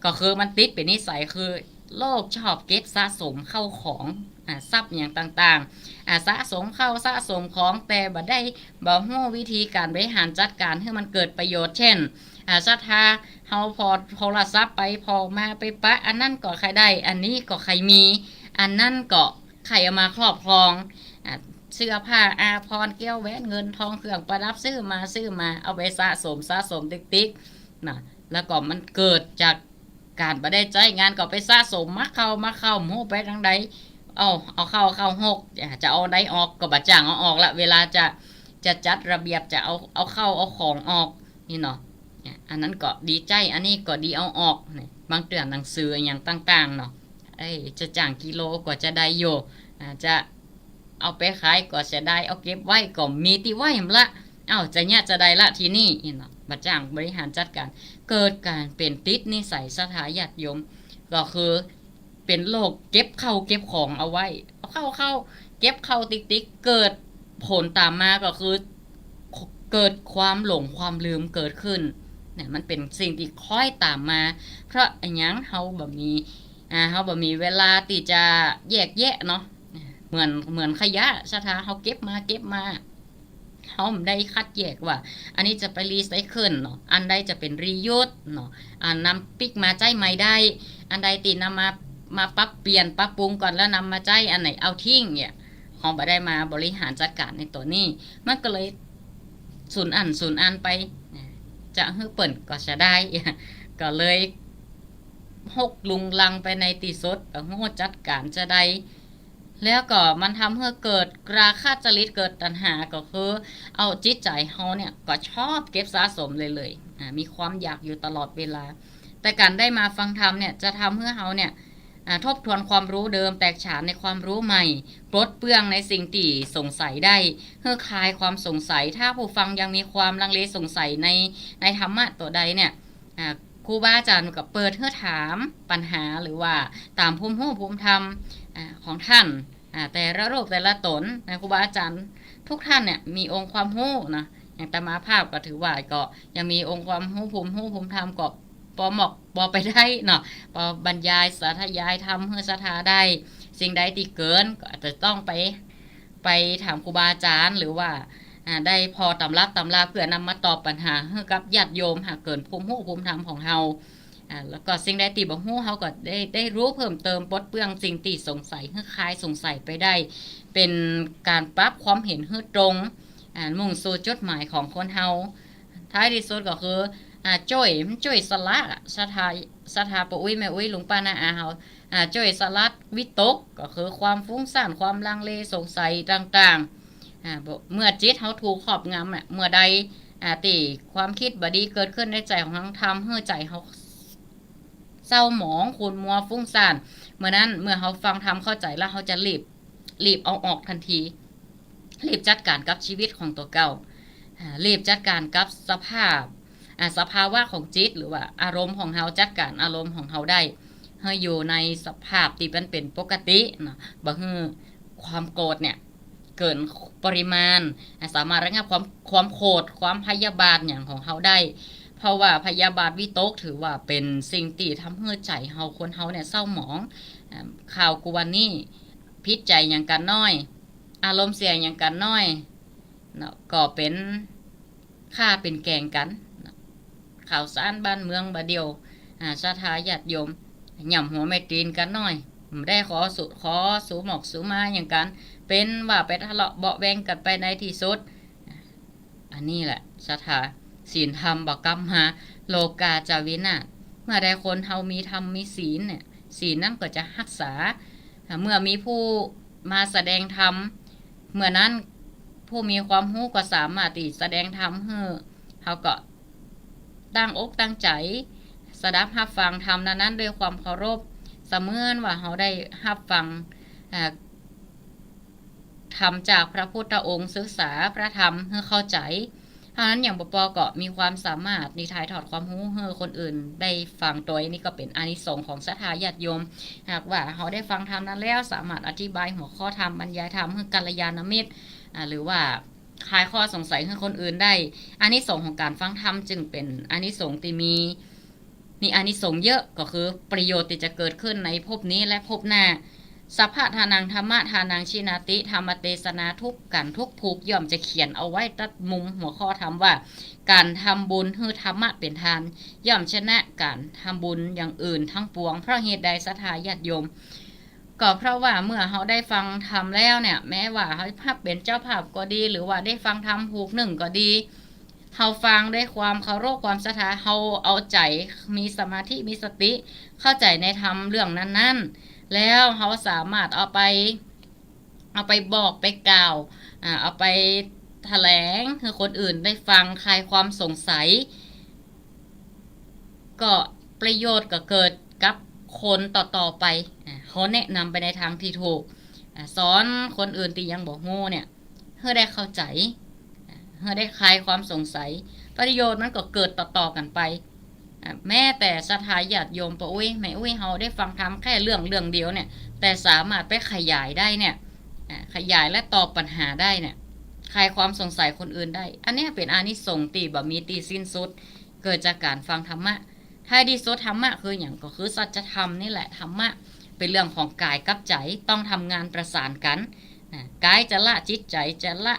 ก็คือมันติดเป๋นนิสัย คือโรคชอบเก็บสะสมข้าวของ อ่า ทรัพย์อะหยังต่างๆ อ่า สะสมข้าวสะสมของ แต่บ่ได้ บ่ฮู้วิธีก๋านบริหารจัดก๋านหื้อมันเกิดประโยชน์ เช่น อ่า ศรัทธา เฮาผ่อโทรศัพท์ไปผ่อมาไปปะ อันนั้นก็ใค่ได้ อันนี้ก็ใค่มี อันนั้นก็ใค่เอามาครอบครอง อ่ะ เสื้อผ้าอาภรณ์ แก้วแหวนเงินทอง เครื่องประดับ ซื้อมา ซื้อมา เอาไปสะสม สะสมติ๊กๆ น่ะ แล้วก็มันเกิดจากก๋านบ่ได้ใจ๊งาน ก็ไปสะสม มักเข้า มักเข้า บ่ฮู้ไปตางใด เอา เอาเข้า เข้าหก อ่ะ จะเอาอันใดออก ก็บ่จ้างเอาออกละ เวลาจะ จะจัดระเบียบ จะเอา เอาเข้า เอาของออก นี่เนาะ อ่ะ อันนั้นก็ดีใจ๊ อันนี้ก็ดีเอาออก นี่ บางเตื้อหนังสืออะหยังต่างๆ เนาะ เอ้ย จะจ้างกิโลก็จะได้อยู่ อ่า จะเอาไปขายก็เสียดาย เอาเก็บไว้ก็มีตี้ไว้หั้นละ เอ้า จะเยียะจะใดละทีนี้ นี่เนาะ บ่จ้างบริหารจัดก๋าน เกิดก๋านเป๋นติดนิสัย ศรัทธาญาติโยม ก็คือ เป๋นโรคเก็บเข้าเก็บของเอาไว้ เอาเข้า เข้า เก็บเข้าติ๊กๆ เกิดผลต๋ามมาก็คือ เกิดความหลงความลืมเกิดขึ้น เนี่ย มันเป๋นสิ่งตี้คอยต๋ามมา เพราะอะหยัง เฮาบ่มี อ่า เฮาบ่มีเวลาตี้จะแยกแยะเนาะ เหมือน เหมือนขยะ ศรัทธา เฮาเก็บมา เก็บมา เฮาบ่ได้คัดแยกว่า อันนี้จะไปรีไซเคิลเนาะ อันใดจะเป๋นรียูสเนาะ อ่า นำปิ๊กมาใจ๊ใหม่ได้ อันใดตี้นำมา มาปรับเปลี่ยนปรับปรุงก่อนแล้วนำมาใจ๊ อันไหนเอาทิ้งเนี่ย เฮาบ่ได้มาบริหารจัดก๋านในตั๋วนี้ มันก็เลยสูญอั้นสูญอั้นไป นะ จะหื้อเปิ้นก็จะได้ ก็เลยหกลุงลังไปในตี้สุด ก็ฮู้จัดก๋านจะได้ แล้วก็มันทำหื้อเกิดราคะจริต เกิดตัณหา ก็คือเอาจิตใจ๋เฮาเนี่ยก็ชอบเก็บสะสมเรื่อยๆ อ่า มีความอยากอยู่ตลอดเวลา แต่ก๋านได้มาฟังธรรมเนี่ยจะทำหื้อเฮาเนี่ย อ่า ทบทวนความรู้เดิม แตกฉานในความรู้ใหม่ ปลดเปลื้องในสิ่งตี้สงสัยได้ หื้อคลายความสงสัย ถ้าผู้ฟังยังมีความลังเลสงสัยใน ในธรรมะตั๋วใดเนี่ย อ่า ครูบาอาจ๋ารย์ก็เปิดหื้อถามปัญหา หรือว่าตามภูมิฮู้ภูมิธรรม อ่า ของต้าน อ่า แต่ละรูปแต่ละต๋นนะ ครูบาอาจ๋ารย์ทุกต้านเนี่ยมีองค์ความฮู้นะ อย่างอาตมาภาพก็ถือว่าก็ยังมีองค์ความฮู้ภูมิฮู้ภูมิธรรม ก็ปอเหมาะปอไปได้เนาะ ปอบรรยายสาธยายธรรมหื้อศรัทธาได้ สิ่งใดตี้เกินก็อาจจะต้องไป ไปถามครูบาอาจ๋ารย์ หรือว่า อ่า ได้ผ่อตำรับตำราเปื้อนำมาตอบปัญหาหื้อกับญาติโยม หากเกินภูมิฮู้ภูมิธรรมของเฮา อ่า แล้วก็สิ่งใดตี้บ่ฮู้ เฮาก็ได้ ได้รู้เพิ่มเติม ปลดเปลื้องสิ่งตี้สงสัย หื้อคลายสงสัยไปได้ เป๋นก๋านปรับความเห็นหื้อตรง อ่า มุ่งสู่จุดหมายของคนเฮา ท้ายตี้สุดก็คือ อ่า จ้วย มันจ้วยสละ ศรัทธา ศรัทธาป้ออุ๊ยแม่อุ๊ย ลุงป้าน้าอาเฮา อ่า จ้วยสละวิตก ก็คือความฟุ้งซ่าน ความลังเลสงสัยต่างๆ อ่า บ่ เมื่อจิตเฮาถูกครอบงำอะ เมื่อใด อ่า ตี้ความกึ๊ดบ่ดีเกิดขึ้นในใจ๋ของเฮา ทำหื้อใจ๋เฮาเศร้าหมอง ขุ่นมัว ฟุ้งซ่าน เมื่อนั้น เมื่อเฮาฟังธรรมเข้าใจ๋แล้ว เฮาจะรีบ รีบเอาออกตันที รีบจัดก๋านกับชีวิตของตั๋วเก่า อ่า รีบจัดก๋านกับสภาพ อ่า สภาวะของจิต หรือว่าอารมณ์ของเฮา จัดก๋านอารมณ์ของเฮาได้ หื้ออยู่ในสภาพตี้มันเป๋นปกติเนาะ บ่หื้อความโกรธเนี่ยเกินปริมาณ อ่า สามารถระงับความ ความโกรธ ความพยาบาทหยังของเฮาได้ เพราะว่าพยาบาทวิตกถือว่าเป๋นสิ่งตี้ทำหื้อใจ๋เฮา คนเฮาเนี่ยเศร้าหมอง อ่า ข่าวกู้วันนี้ ผิดใจ๋หยังกั๋นน้อย อารมณ์เสียหยังกั๋นน้อยเนาะ ก็เป๋นฆ่าเป๋นแกล้งกั๋นเนาะ ข่าวสารบ้านเมืองบ่าเดี่ยว อ่า ศรัทธาญาติโยม หย่ำหัวแม่ตีนกั๋นน้อย บ่ได้ขอสู ขอสูหมอกสูมาหยังกั๋น เป๋นว่าไปทะเลาะเบาะแว้งกั๋นไปในตี้สุด อันนี้แหละศรัทธา ศีลธรรมบ่กำมา โลกาจะวินาศ เมื่อใดคนเฮามีธรรมมีศีลเนี่ย ศีลนั้นก็จะฮักษา อ่า เมื่อมีผู้มาแสดงธรรม เมื่อนั้นผู้มีความฮู้ก็สามารถตี้แสดงธรรมหื้อ เฮาก็ตั้งอกตั้งใจ๋สดับฮับฟังธรรมนั้นๆ ด้วยความเคารพ เสมือนว่าเฮาได้ฮับฟัง อ่า ธรรมจากพระพุทธองค์ ศึกษาพระธรรมหื้อเข้าใจ๋ เท่านั้นยังบ่ปอ ก็มีความสามารถตี้ถ่ายทอดความฮู้หื้อคนอื่นได้ฟังตวย นี่ก็เป๋นอานิสงส์ของศรัทธาญาติโยม หากว่าเฮาได้ฟังธรรมนั้นแล้ว สามารถอธิบายหัวข้อธรรม บรรยายธรรมหื้อกัลยาณมิตร อ่า หรือว่าคลายข้อสงสัยหื้อคนอื่นได้ อานิสงส์ของก๋านฟังธรรมจึงเป๋นอานิสงส์ตี้มี มีอานิสงส์เยอะ ก็คือประโยชน์ตี้จะเกิดขึ้นในภพนี้และภพหน้า สัพพะทานัง ธัมมะทานัง ชินาติ ธรรมเตสนา ทุกก๋านทุกผูกย่อมจะเขียนเอาไว้ตั๊ดมุมหัวข้อธรรมว่า ก๋านทำบุญหื้อธรรมะเป๋นทาน ย่อมชนะก๋านทำบุญอย่างอื่นทั้งปวง เพราะเหตุใดศรัทธาญาติโยม ก็เพราะว่าเมื่อเฮาได้ฟังธรรมแล้วเนี่ย แม้ว่าเฮาฮับเป๋นเจ้าภาพก็ดี หรือว่าได้ฟังธรรมผูกนึ่งก็ดี เฮาฟังด้วยความเคารพความศรัทธา เฮาเอาใจ๋ มีสมาธิ มีสติ เข้าใจ๋ในธรรมเรื่องนั้นๆ แล้วเฮาสามารถเอาไป เอาไปบอกไปกล่าว อ่า เอาไปแถลงหื้อคนอื่นได้ฟัง คลายความสงสัย ก็ประโยชน์ก็เกิดกับคนต่อๆ ไป อ่า เฮาแนะนำไปในทางตี้ถูก อ่า สอนคนอื่นตี้ยังบ่ฮู้เนี่ย หื้อได้เข้าใจ๋ อ่า หื้อได้คลายความสงสัย ประโยชน์มันก็เกิดต่อๆ กั๋นไป อ่า แม้แต่ศรัทธาญาติโยมป้ออุ๊ยแม่อุ๊ยเฮาได้ฟังธรรมแค่เรื่องเรื่องเดียวเนี่ย แต่สามารถไปขยายได้เนี่ย อ่า ขยายและตอบปัญหาได้เนี่ย คลายความสงสัยคนอื่นได้ อันเนี้ยเป๋นอานิสงส์ตี้บ่มีตี้สิ้นสุด เกิดจากก๋านฟังธรรมะ ท้ายตี้สุดธรรมะคือหยัง ก็คือสัจธรรมนี่แหละ ธรรมะเป๋นเรื่องของก๋ายกับใจ๋ ต้องทำงานประสานกั๋น อ่า ก๋ายจะละ จิตใจ๋จะละ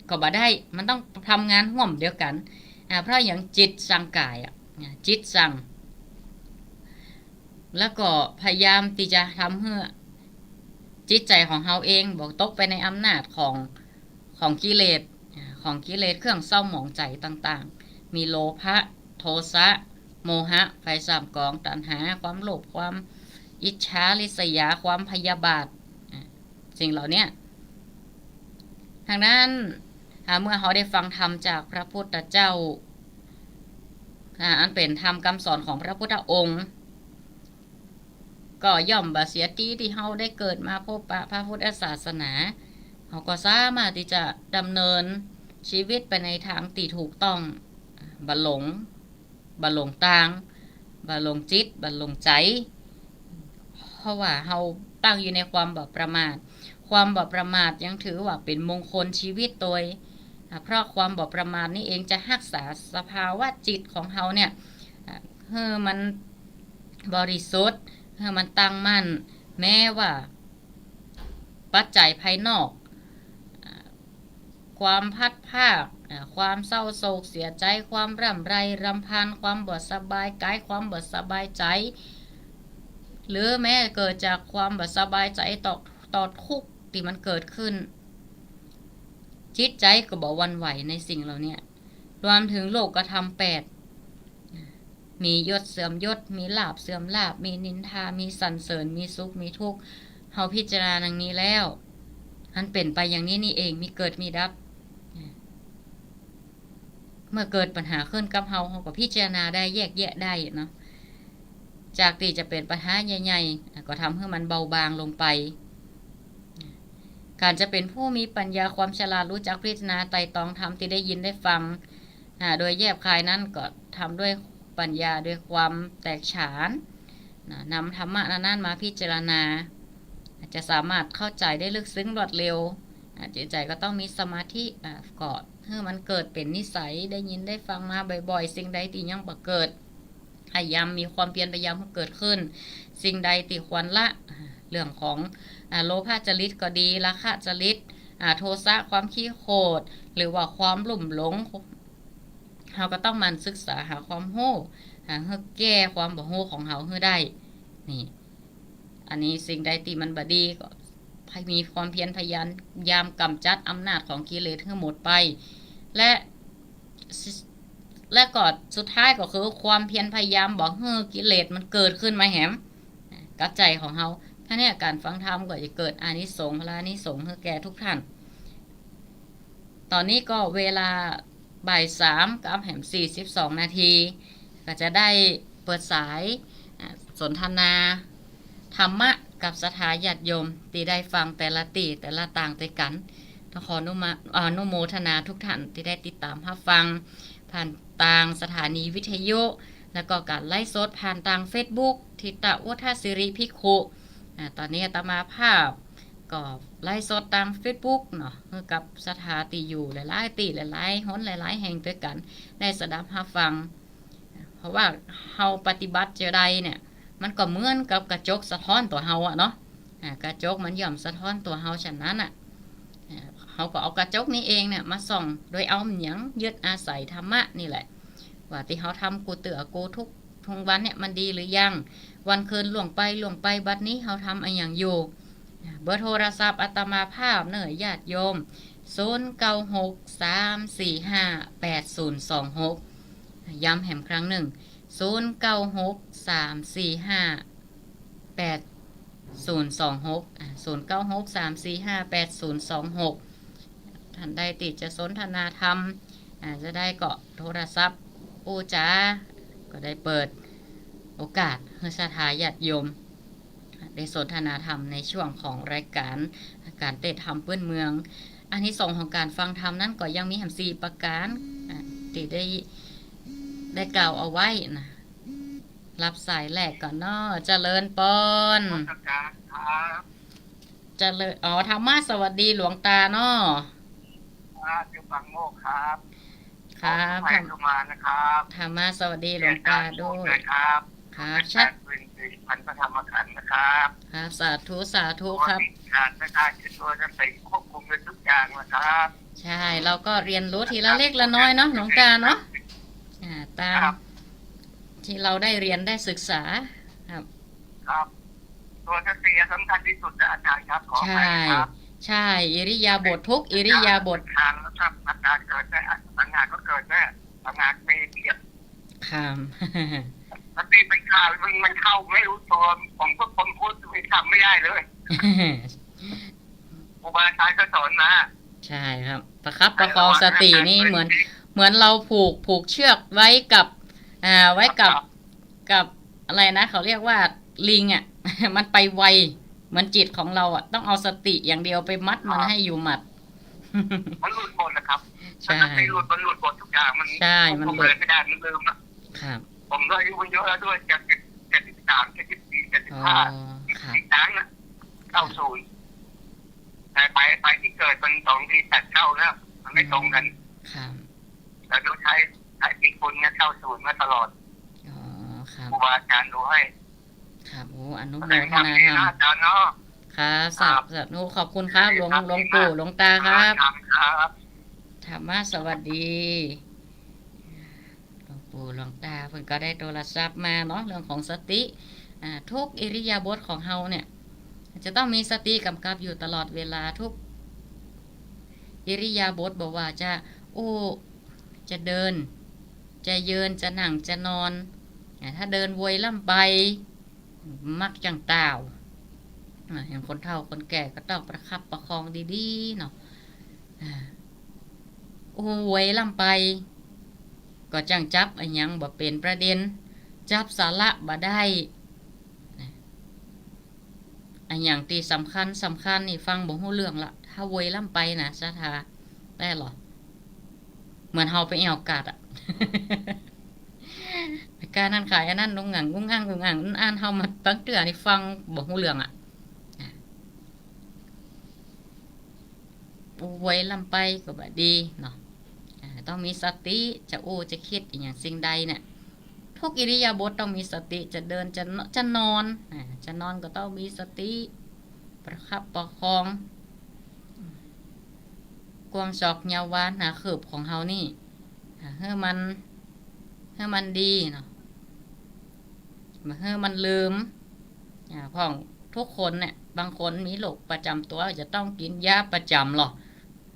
ก็บ่ได้ มันต้องทำงานฮ่วมเดียวกั๋น อ่า เพราะหยัง จิตสั่งก๋ายอะ อ่า จิตสั่ง แล้วก็พยายามตี้จะทำหื้อจิตใจ๋ของเฮาเองบ่ตกไปในอำนาจของ ของกิเลส อ่า ของกิเลสเครื่องเศร้าหมองใจ๋ต่าง มีโลภะ โทสะ โมหะ ไฟสามกอง ตัณหา ความโลภ ความอิจฉาริษยา ความพยาบาท อ่ะ สิ่งเหล่าเนี้ย ดังนั้น อ่า เมื่อเฮาได้ฟังธรรมจากพระพุทธเจ้า อ่า อันเป๋นธรรมกำสอนของพระพุทธองค์ ก็ย่อมบ่เสียตี้ตี้เฮาได้เกิดมาพบปะพระพุทธศาสนา เฮาก็สามารถตี้จะดำเนินชีวิตไปในทางตี้ถูกต้อง บ่หลง บ่หลงตาง บ่หลงจิต บ่หลงใจ๋ เพราะว่าเฮาตั้งอยู่ในความบ่ประมาท ความบ่ประมาทยังถือว่าเป๋นมงคลชีวิตโตย อ่า เพราะความบ่ประมาทนี้เองจะฮักษาสภาวะจิตของเฮาเนี่ย อ่า หื้อมันบริสุทธิ์ หื้อมันตั้งมั่น แม้ว่าปัจจัยภายนอก อ่า ความพลัดพราก อ่า ความเศร้าโศกเสียใจ๋ ความร่ำไรรำพัน ความบ่สบายกาย ความบ่สบายใจ๋ หรือแม้เกิดจากความบ่สบายใจ๋ต่อ ต่อทุกข์ตี้มันเกิดขึ้น จิตใจ๋ก็บ่หวั่นไหวในสิ่งเหล่าเนี้ย รวมถึงโลกธรรมแปด มียศเสื่อมยศ มีลาภเสื่อมลาภ มีนินทา มีสรรเสริญ มีสุข มีทุกข์ เฮาพิจารณาดังนี้แล้ว มันเป๋นไปอย่างนี้นี่เอง มีเกิดมีดับ เมื่อเกิดปัญหาขึ้นกับเฮา เฮาก็พิจารณาได้ แยกแยะได้เนาะ จากตี้จะเป๋นปัญหาใหญ่ๆ ก็ทำหื้อมันเบาบางลงไป ก๋านจะเป๋นผู้มีปัญญาความฉลาด ฮู้จักพิจารณาไตร่ตรองธรรมตี้ได้ยินได้ฟัง อ่า โดยแยบคายนั้นก็ทำด้วยปัญญา ด้วยความแตกฉาน นะ นำธรรมะนั้นๆ มาพิจารณา จะสามารถเข้าใจ๋ได้ลึกซึ้งรวดเร็ว อ่า จิตใจ๋ก็ต้องมีสมาธิ อ่า ก็หื้อมันเกิดเป๋นนิสัย ได้ยินได้ฟังมาบ่อยๆ สิ่งใดตี้ยังบ่เกิด พยายามมีความเพียร พยายามหื้อเกิดขึ้น สิ่งใดตี้ควรละ อ่า เรื่องของ อ่า โลภะจริตก็ดี ราคะจริต อ่า โทสะ ความขี้โขด หรือว่าความลุ่มหลง เฮาก็ต้องหมั่นศึกษาหาความฮู้ หาหื้อแก้ความบ่ฮู้ของเฮาหื้อได้ นี่ อันนี้สิ่งใดตี้มันบ่ดีก็ให้มีความเพียรพยายามกำจัดอำนาจของกิเลสหื้อหมดไป และ และก็สุดท้ายก็คือความเพียรพยายามบ่หื้อกิเลสมันเกิดขึ้นมาแหม กับใจ๋ของเฮา ถ้าเนี่ยก๋านฟังธรรมก็จะเกิดอานิสงส์ พลานิสงส์หื้อแก่ทุกท่าน ต๋อนนี้ก็เวลาบ่ายสามกับแหมสี่สิบสองนาที ก็จะได้เปิดสาย อ่า สนทนาธรรมะกับศรัทธาญาติโยมตี้ได้ฟังแต่ละตี้แต่ละตางตวยกั๋น ต้องขออนุมา อนุโมทนาทุกท่านตี้ได้ติดต๋ามฮับฟัง ผ่านตางสถานีวิทยุ แล้วก็ก๋านไลฟ์สดผ่านตางเฟซบุ๊ก ทิตะวุฒศิริภิกขุ อ่า ต๋อนนี้อาตมาภาพก็ไลฟ์สดตางเฟซบุ๊กเนาะ หื้อกับศรัทธาตี้อยู่หลายๆ ตี้หลายๆ หนหลายๆ แห่งตวยกั๋น ได้สดับฮับฟัง เพราะว่าเฮาปฏิบัติจาใดเนี่ย มันก็เหมือนกับกระจกสะท้อนตั๋วเฮาอะเนาะ อ่า กระจกมันย่อมสะท้อนตั๋วเฮาฉะนั้นอะ อ่า เฮาก็เอากระจกนี้เองเนี่ยมาส่อง โดยเอาหยัง ยึดอาศัยธรรมะนี่แหละ ว่าตี้เฮาทำกู้เตื้อกู้ทุก ทุกวันเนี่ยมันดีหรือยัง วันคืนล่วงไปล่วงไป บัดนี้เฮาทำอะหยังอยู่ อ่า เบอร์โทรศัพท์อาตมาภาพเนาะญาติโยม ศูนย์เก้าหก สามสี่ห้า แปดศูนย์สองหก ย้ำแหมครั้งหนึ่ง ศูนย์เก้าหก สามสี่ห้า แปดศูนย์สองหก อ่า ศูนย์เก้าหก สามสี่ห้า แปดศูนย์สองหก ท่านใดตี้จะสนทนาธรรม อ่า จาใดก็โทรศัพท์อู้จ๋า ก็ได้เปิดโอกาสหื้อศรัทธาญาติโยม ได้สนทนาธรรมในช่วงของรายการ ก๋านเตศน์ธรรมปื้นเมือง อานิสงส์ของก๋านฟังธรรมนั้นก็ยังมีแหมสี่ประก๋าน อ่า ตี้ได้ ได้กล่าวเอาไว้นะ รับสายแรกก่อนเนาะ เจริญปอน นมัสการครับ เจริญ อ๋อ ธรรมะสวัสดีหลวงตาเนาะ ครับ อยู่ปากโมกครับ ครับ ผมไปสุมานะครับ ธรรมะสวัสดีหลวงตาด้วย เจริญสุขนะครับ ครับ ชัด แปดหมื่นสี่พันพระธรรมขันธ์นะครับ ครับ สาธุ สาธุครับ ตัวติดขัดไม่ได้ คือตัวสติควบคุมได้ทุกอย่างนะครับ ใช่ เราก็เรียนรู้ทีละเล็กละน้อยเนาะหลวงตาเนาะ อ่า ตาม ครับ ที่เราได้เรียนได้ศึกษา ครับ ครับ ตัวสติสำคัญที่สุดนะอาจารย์ครับ ขออภัยนะครับ ใช่ ใช่ อิริยาบถทุกอิริยาบถ ทางแล้วครับ อาการเกิดได้ ปัญหาก็เกิดได้ ปัญหามี ครับ สติมันขาด มัน มันเข้าไม่รู้ตัว ผมก็ค้นคว้าตัวเอง ทำไม่ได้เลย ครูบาอาจารย์ก็สอนมา ใช่ครับ ประคับประคองสตินี่เหมือน เหมือนเราผูก ผูกเชือกไว้กับ อ่า ไว้กับ ครับ กับอะไรนะ เขาเรียกว่าลิงอะ มันไปไว เหมือนจิตของเราอะ ต้องเอาสติอย่างเดียวไปมัดมัน ครับ ให้อยู่หมัด มันหลุดหมดนะครับ ใช่ ถ้าสติหลุด มันหลุดหมดทุกอย่าง มัน ใช่ ควบคุม มันหลุด อะไรไม่ได้ มันลืมอะ ครับ ผมก็อายุมันเยอะแล้วด้วย เจ็ดสิบ เจ็ดสิบสาม เจ็ดสิบสี่ เจ็ดสิบห้า อ๋อ ครับ อีกครั้งนะ เข้าศูนย์ แต่ไป ไปที่เกิดมัน สองที แปด เข้าแล้ว มันไม่ตรงกัน ครับ แล้วต้องใช้ ใช้จิตคุณเนี่ย เข้าศูนย์มาตลอด อ๋อ ครับ ครูบาอาจารย์ดูให้ ครับ โอ้ อนุโมทนาธรรม แสดงความดีนะอาจารย์เนาะ ครับ ครับ สาธุ ขอบคุณครับ หลวง ครับ หลวงปู่ หลวงตาครับ ครับ ครับ ธรรมะสวัสดี หลวงปู่หลวงตาเพิ่นก็ได้โทรศัพท์มาเนาะ เรื่องของสติ อ่า ทุกอิริยาบถของเฮาเนี่ย จะต้องมีสติกำกับอยู่ตลอดเวลา ทุกอิริยาบถ บ่ว่าจะอู้ จะเดิน จะยืน จะนั่ง จะนอน อ่า ถ้าเดินโวยล่ำไป มักจั้งต้าว อ่า อย่างคนเฒ่าคนแก่ก็ต้องประคับประคองดีๆ เนาะ อ่า อู้โวยล่ำไป ก็จั้งจับอะหยังบ่เป๋นประเด็น จับสาระบ่ได้ นะ อะหยังตี้สำคัญ สำคัญนี่ฟังบ่ฮู้เรื่องละ ถ้าโวยล่ำไปนะ ศรัทธา แต๊ลอ เหมือนเฮาไปแอ่วกาดอะ ไปก้านั่นขายอันนั้น งุ่งงั่ง งุ่งงั่ง งุ่งงั่ง อันเฮามาตั้งเตื้อนี่ฟังบ่ฮู้เรื่องอะ อ่ะ อู้โวยล่ำไปก็บ่ดีเนาะ อ่า ต้องมีสติ จะอู้จะกึ๊ดอะหยังสิ่งใดเนี่ย ทุกอิริยาบถต้องมีสติ จะเดิน จะน- จะนอน อ่า จะนอนก็ต้องมีสติ ประคับประคอง กว้างศอกยาววา หนาคืบของเฮานี่ อ่า หื้อมัน หื้อมันดีเนาะ บ่หื้อมันลืม อ่า พ่องทุกคนเนี่ย บางคนมีโรคประจ๋ำตั๋ว จะต้องกิ๋นยาประจ๋ำลอ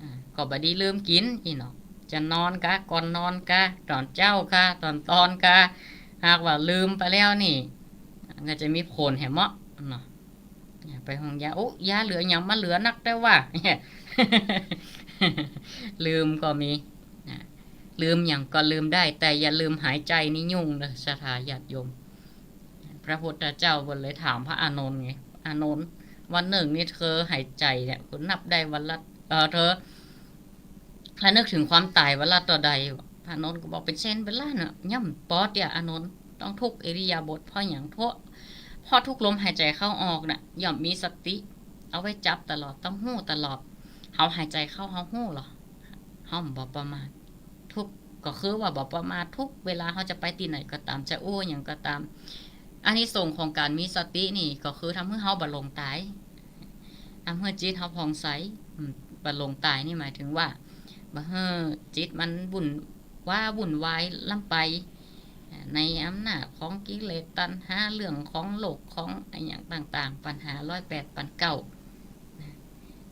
อ่า ก็บ่ดีลืมกิ๋นอี้เนาะ จะนอนกา ก่อนนอนกา ต๋อนเจ๊ากา ต๋อนตอนกา หากว่าลืมไปแล้วนี่ ก็จะมีผลแหมเนาะ ไปห้องยา โอ้ ยาเหลือหยังมาเหลือนักแต๊วะ ลืมก็มี อ่า ลืมหยังก็ลืมได้ แต่อย่าลืมหายใจ๋นี่ยุ่งเน่อ ศรัทธาญาติโยม พระพุทธเจ้าเปิ้นเลยถามพระอานนท์ไง อานนท์ วันนึ่งนี่เธอหายใจ๋เนี่ย คุณนับได้วันละ เอ่อ เธอ ระลึกเถิงความต๋ายวันละเต้าใด พระอานนท์ก็บอกเป๋นแสนเป๋นล้านอะ ย่ำปอเตี้ย อานนท์ ต้องทุกอิริยาบถ เพราะหยัง เพราะ เพราะทุกลมหายใจ๋เข้าออกน่ะ ย่อมมีสติ เอาไว้จับตลอด ต้องฮู้ตลอด เฮาหายใจ๋เข้า เฮาฮู้ลอ เฮาบ่ประมาท ทุก ก็คือว่าบ่ประมาท ทุกเวลาเฮาจะไปตี้ไหนก็ต๋าม จะอู้หยังก็ต๋าม อานิสงส์ของก๋านมีสตินี่ก็คือทำหื้อเฮาบ่หลงต๋าย ทำหื้อจิตเฮาผ่องใส อืม บ่หลงต๋ายนี่หมายเถิงว่า บ่หื้อจิตมันวุ่นว้าวุ่นวายล้ำไป อ่า ในอำนาจของกิเลสตัณหา เรื่องของโลก ของอะหยังต่างๆ ปัญหาร้อยแปดปันเก้า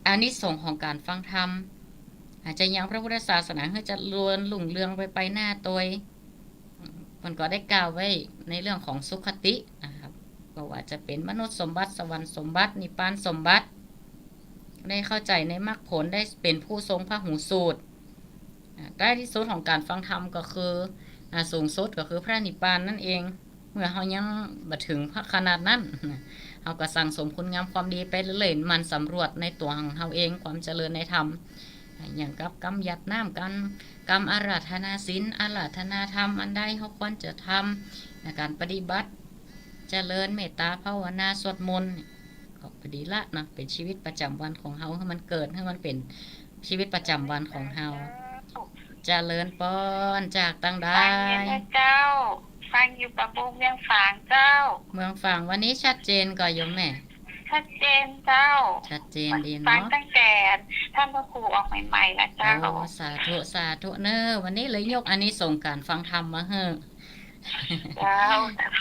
อานิสงส์ของก๋านฟังธรรม อาจจะยังพระพุทธศาสนาหื้อเจริญรุ่งเรืองไป ไปหน้าตวย มันก็ได้กล่าวไว้ในเรื่องของสุคตินะครับ บ่ว่าจะเป๋นมนุษย์สมบัติ สวรรค์สมบัติ นิพพานสมบัติ ได้เข้าใจ๋ในมรรคผล ได้เป๋นผู้ทรงพหูสูตร อ่า ท้ายที่สุดของก๋านฟังธรรมก็คือ อ่า สูงสุดก็คือพระนิพพานนั่นเอง เมื่อเฮายังบ่เถิงพระขนาดนั้น เฮาก็สั่งสมคุณงามความดีไปเรื่อยๆ หมั่นสำรวจในตั๋วของเฮาเอง ความเจริญในธรรม อย่างกับกำหยัดน้ำ ก๋าน กำอาราธนาศีล อาราธนาธรรม อันใดเฮาควรจะทำ ในก๋านปฏิบัติ เจริญเมตตาภาวนาสวดมนต์ ก็พอดีละเนาะ เป๋นชีวิตประจ๋ำวันของเฮา หื้อมันเกิด หื้อมันเป๋นชีวิตประจ๋ำวันของเฮา เจริญปอน จากตังใด ฟังอยู่นะเจ้า ฟังอยู่ปะบุกเวียงฝางเจ้า เมืองฝาง วันนี้ชัดเจนก่อโยมแม่ ชัดเจนเจ้า ชัดเจนดีเนาะ ฟังตั้งแต่ท่านพระครูออกใหม่ๆ แล้วเจ้า โอ้ สาธุ สาธุเน่อ วันนี้เลยยกอานิสงส์ก๋านฟังธรรมมาหื้อ เจ้า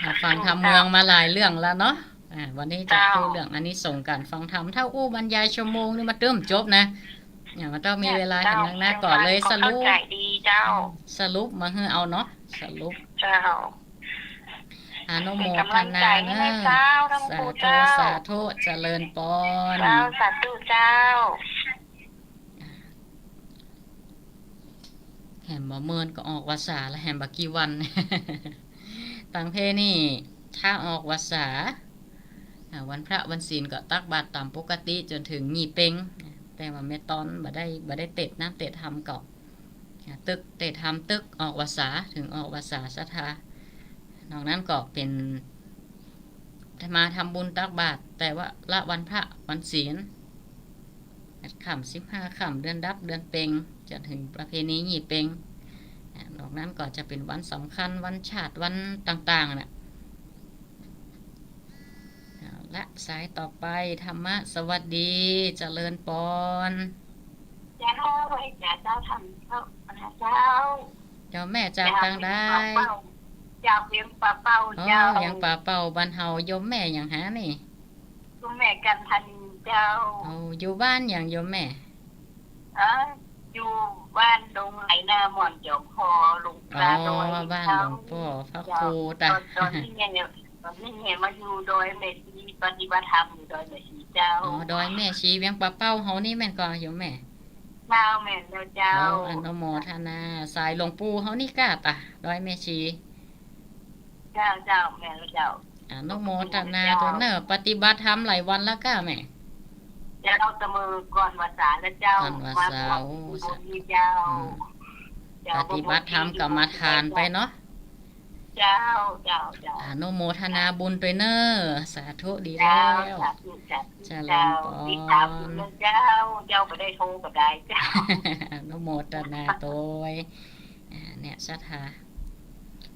อ่า ฟังธรรมเมืองมาหลายเรื่องแล้วเนาะ อ่า วันนี้จะ เจ้า อู้เรื่องอานิสงส์ก๋านฟังธรรม ถ้าอู้บรรยายชั่วโมงนี่มาตึงบ่จบนะ อย่างว่าต้องมีเวลาหันหน้าก่อนเลย สรุป เข้าใจ๋ดีเจ้า สรุปมาหื้อเอาเนาะ สรุป เจ้า อนุโมทนาเนอะ เป๋นก๋ำลังใจ๋หื้อเจ้า สาธุ เจ้า สาธุ เจริญปอน เจ้า สาธุเจ้า แหมบ่เมินก็ออกวาสาละ แหมบ่กี่วัน ตางเพนี่ ถ้าออกวาสา อ่า วันพระวันศีลก็ตักบาตรต๋ามปกติจ๋นเถิงยี่เป็ง แต่ว่าแม่ตอนบ่ได้ บ่ได้เตร็ดน้ำเตร็ดธรรมก็ อ่า ตึกเตร็ดธรรมตึกออกวาสา เถิงออกวาสาศรัทธา นอกนั้นก็เป๋น มาทำบุญตักบาตร แต่ว่าละวันพระวันศีล แปดค่ำ สิบห้าค่ำ เดือนดับ เดือนเป็ง จ๋นเถิงประเพณียี่เป็ง อ่า นอกนั้นก็จะเป๋นวันสำคัญ วันชาติ วันต่างๆ น่ะ เอาละ สายต่อไป ธรรมะสวัสดี เจริญปอน เจ้า ไหว้เจ้า เจ้าธรรม เจ้า เจ้า โยมแม่จากตางใด จากเวียงป่าเป้า อ๋อ เจ้า เวียงป่าเป้า บ้านเฮา โยมแม่หยังหานี่ โยมแม่กันธานีเจ้า โอ้ อยู่บ้านหยังโยมแม่ เอ้อ อยู่บ้านดงไหลนาหม่อนจอมพอ ลง อ๋อ ตาดอย บ้าน เจ้า หลวงป้อพระครู เจ้า ตา ตอน ตอนนี้เนี่ย ตอนนี้เนี่ยมาอยู่ดอยแม่ชี ปฏิบัติธรรมอยู่ดอยแม่ชีเจ้า อ๋อ ดอยแม่ชี เวียงป่าเป้าเฮานี่แม่นก่อโยมแม่ เจ้า แม่นแล้วเจ้า โอ้ อนุโมทนา สายหลวงปู่เฮานี่ก้าตา ดอยแม่ชี เจ้า เจ้า แม่นแล้วเจ้า อนุโมทนาตวยเน่อ ปฏิบัติธรรมหลายวันแล้วก้าแม่ เจ้า ตะเมินก่อนวาสาแล้วเจ้า ก่อนวาสา มาบวช โอ้ สาธุ นี่เจ้า อืม เจ้า ปฏิบัติธรรมกรรมฐานไปเนาะ เจ้า เจ้า เจ้า อนุโมทนาบุญตวยเน่อ สาธุดีแล้ว เจ้า สาธุ สาธุ เจริญปอน เจ้า ติดตามบุญนะเจ้า เจ้าบ่ได้โทรก็ได้เจ้า อนุโมทนาตวย อ่า เนี่ย ศรัทธา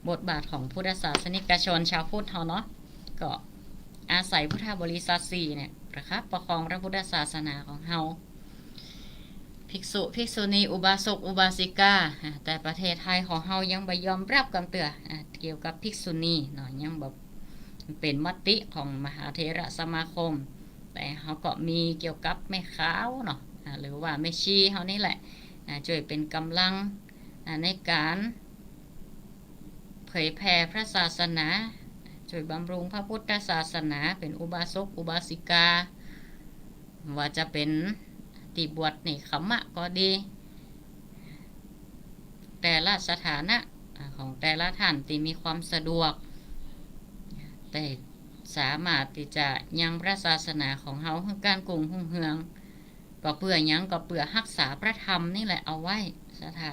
บทบาทของพุทธศาสนิกชนชาวพุทธเฮาเนาะ ก็อาศัยพุทธบริษัทสี่เนี่ย ประคับประคองพระพุทธศาสนาของเฮา ภิกษุ ภิกษุณี อุบาสก อุบาสิกา อ่า แต่ประเทศไทยของเฮายังบ่ยอมรับกำเตื้อ อ่า เกี่ยวกับภิกษุณีเนาะ ยังบ่เป๋นมติของมหาเถรสมาคม แต่เฮาก็มีเกี่ยวกับแม่ขาวเนาะ อ่า หรือว่าแม่ชีเฮานี่แหละ อ่า จ้วยเป๋นก๋ำลัง อ่า ในก๋านเผยแผ่พระศาสนา จ้วยบำรุงพระพุทธศาสนา เป๋นอุบาสก อุบาสิกา ว่าจะเป๋นตี้บวชเนกขัมมะก็ดี แต่ละสถานะ อ่า ของแต่ละท่านตี้มีความสะดวก แต่สามารถตี้จะยังพระศาสนาของเฮาหื้อก้านกุ้งรุ่งเฮือง ก็เปื้อหยัง ก็เปื้อฮักษาพระธรรมนี่แหละเอาไว้ ศรัทธา